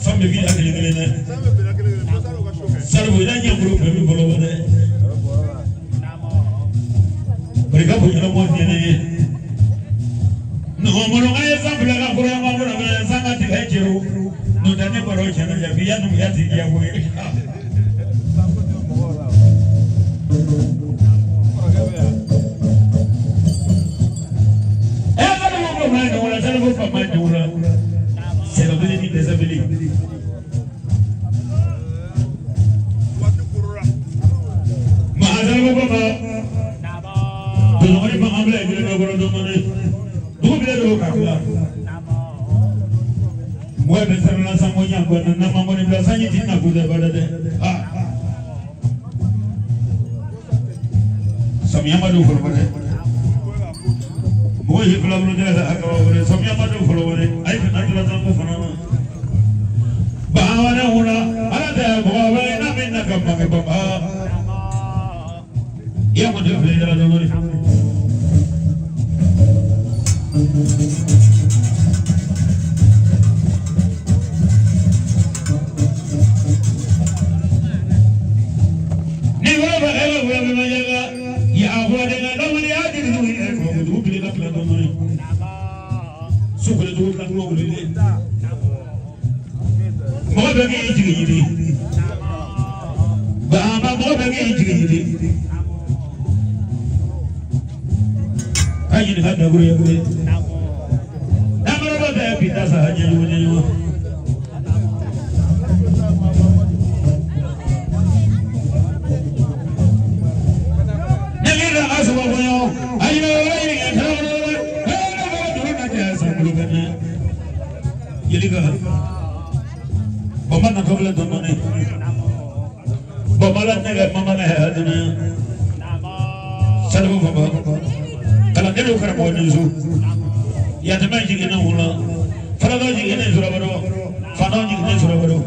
Fɛn bɛɛ b'i la kelen kelen dɛ. Salifu, i ɲɛ bolo bɛɛ b'i bolo dɛ. Barika bonya mɔ diɲɛ ye. Nɔgɔmɔnɔ ye san fila ka kɔrɔ ma bolo bɛ san ka tigɛ cɛw. N'o tɛ ne baro tiɲɛna jaabi ya numuya ti diya koyi. Ɛ Salifu ko ma ɲɔgɔn la, Salifu fa ma ɲɔgɔn la. Sɛbɛbili ni dɛsɛbili. Maa Salifu ko ma. Dɔgɔnin ma an bila ìdílé bɛɛ kɔnɔ dɔɔnin. Dugu bɛɛ don ka tila. Mɔgɔ bɛ sɛbɛnna sanko ɲɛ na n'a ma kɔni bila sanji ti na ko dɛ ba dɛ. Samiya ma don fɔlɔ dɛ. Mɔgɔ Fosi fila bolo tɛ a kaba wele samiya ma don fɔlɔ wele a ye kana tila sanko fana na bawane wula ala tɛ mɔgɔ wɛrɛ n'a bɛ na ka bange baba i y'a mɔden filɛ yɛrɛ dɔɔnin. Ni wala ba ela wala ba yaga ya wala na na wala ya diri du ni ko du bi la kala do ni su ko du la ko wuli le mo be ngi jigi jigi ba ba mo be ngi jigi jigi kayi ni hada gure gure na mara ba da pita sa hanya yu yu. Jelika bama na kabla donone bama la nega mama na haduna salbu baba kala delu kara mo nizu ya tama jigina wala farado jigina surabaro fano jigina surabaro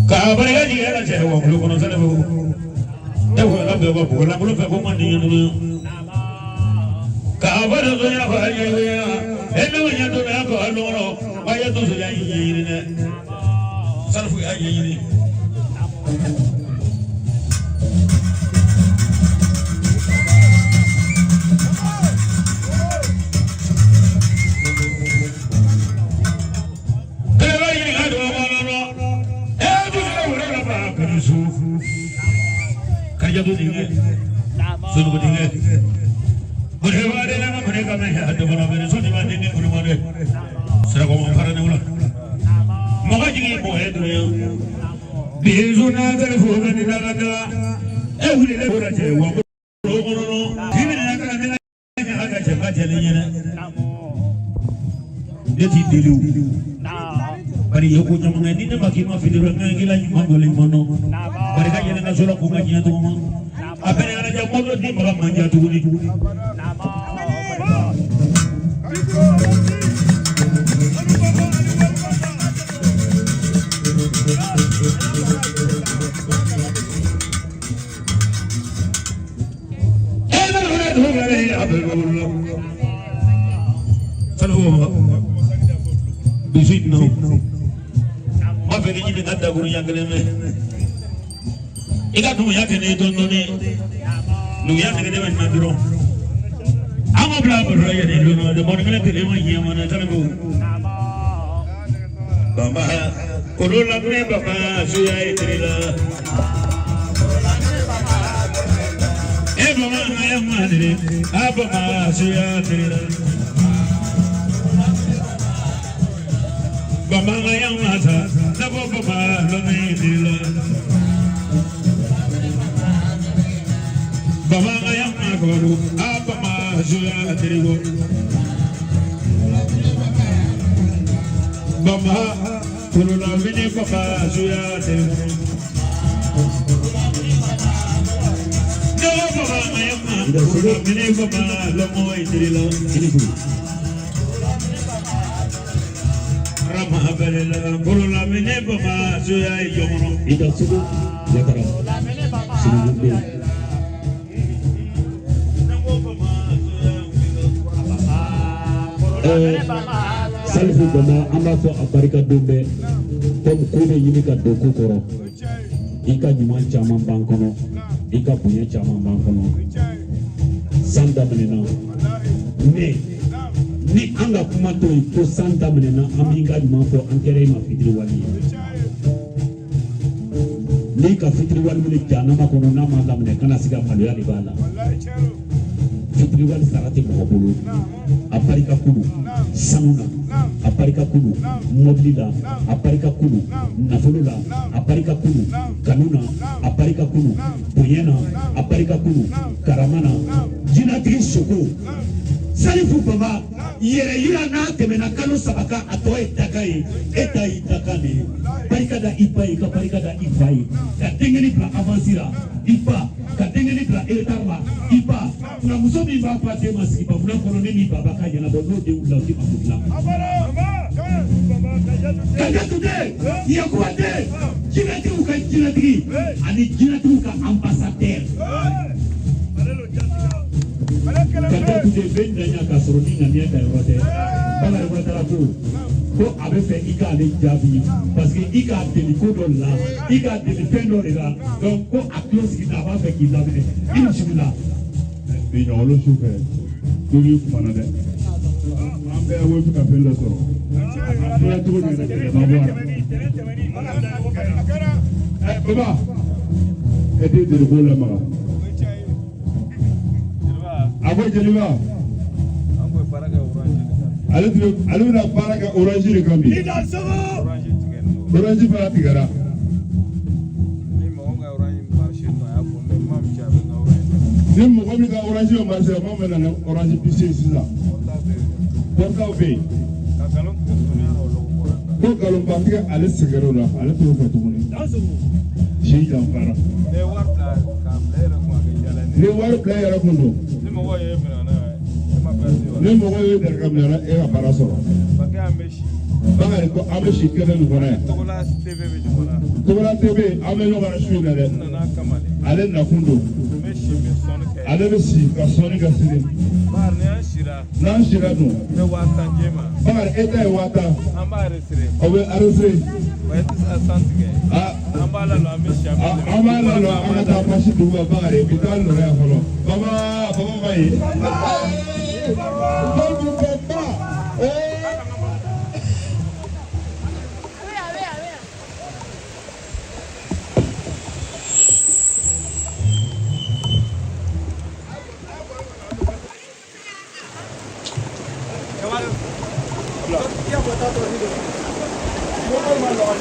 ka barega jigina che wa lu kono salbu te wa la be ba la bulu fe ko man ni ka bara do ya fa ya ya eno ya do ya ko aloro ba ya do ya yi ne salfu ya yi ni. Bari yoko nyamanga ni na makima fidiro ngila nyuma gole mono bari ka yena solo ko nganya to mo apere ala ja modo di ba manja tuguni. Ika nuya kene dondone nuya kene ben nadro amo bla bla ya de no de mon kene tele ma yema na tanago bamba kolola ne baba suya etrila e baba na ya madre a baba suya etrila baba na ya masa na baba lo ne dila baba ya magoru abba ma zuya trigo baba kulula mini baba zuya trigo no baba ya magoru mini baba lomo itrila rama belela kulula mini baba zuya yomono idasugo yatara sinu. Salifu Bama an b'a fɔ a barika don bɛɛ komi ko bɛ ɲini ka don ko kɔrɔ i ka ɲuman caman b'an kɔnɔ i ka bonya caman b'an kɔnɔ san daminɛna mais ni an ka kuma to yen ko san daminɛna an b'i ka ɲuman fɔ an kɛra i ma fitiriwale ye n'i ka fitiriwale wuli jahanama kɔnɔ n'a ma daminɛ kana se ka maloya de b'a la. Fitiriwale sara tɛ mɔgɔ bolo a barika kulu sanu na a barika kulu mɔbili la a barika kulu nafolo la a barika kulu kanu na a barika kulu bonya na a barika kulu karama na jinatigi soko Salifu Bama yɛrɛ yira n'a tɛmɛna kalo 3 kan a tɔ ye dakan ye e ta y'i dakan de ye barika da i ba ye ka barika da i fa ye ka denkɛni bila avance la i ba ka denkɛni bila retard la i ba fulamuso. Muso min b'a ba den ma sigi bamunan kɔnɔ ne ni baba ka ɲɛnabɔ n'o den wulila o tɛ mako dilan. Kajatu den, Yakuba den, jinɛtigiw ka jinɛtigi ani jinɛtigiw ka ambassadeur. Kajatu den bɛ ɲaɲa k'a sɔrɔ ni ŋaniya ta yɔrɔ tɛ. Bakari Watara ko ko a bɛ fɛ i k'ale jaabi parce que i k'a deli ko dɔ de la, i k'a deli fɛn dɔ de la, donc ko a tulo sigi a b'a fɛ k'i lamɛn i bisimila. Bi ɲɔgɔn su fɛ tobi kumana dɛ, an bɛɛ wo ka fɛn dɔ sɔrɔ a tora cogo min na kɛlɛ ma bɔ a la. Ɛ baba, e tɛ jeliko lamaga. A ko jeliba, ale tun bɛ ale bɛna baara kɛ orange de kan bi. Orange fana tigɛra. Ni mɔgɔ min ka orange bɛ marché la, maa min bɛ na ni orange puce ye sisan, portable bɛ yen. Ko nkalonba tigɛ ale sɛgɛrɛ la, ale t'o fɛ tuguni. Si janfara. Ni wari bila i yɛrɛ kun don. Ni mɔgɔ ye daraka minɛ e ka baara sɔrɔ. Bakari ko an bɛ si kɛnɛ nin kɔnɔ yan. Togola TV an bɛ ɲɔgɔn na su in na dɛ. Ale nakun don. Ale bɛ si ka sɔnni kɛ sini. N'an sira dun. Bakari e ta ye 50,000. O bɛ enregistré. An b'a lalɔ an ka taa pasi dugu ma Bakari bi taa nɔrɔ yan fɔlɔ. Baba baba ma ye. Baba baba.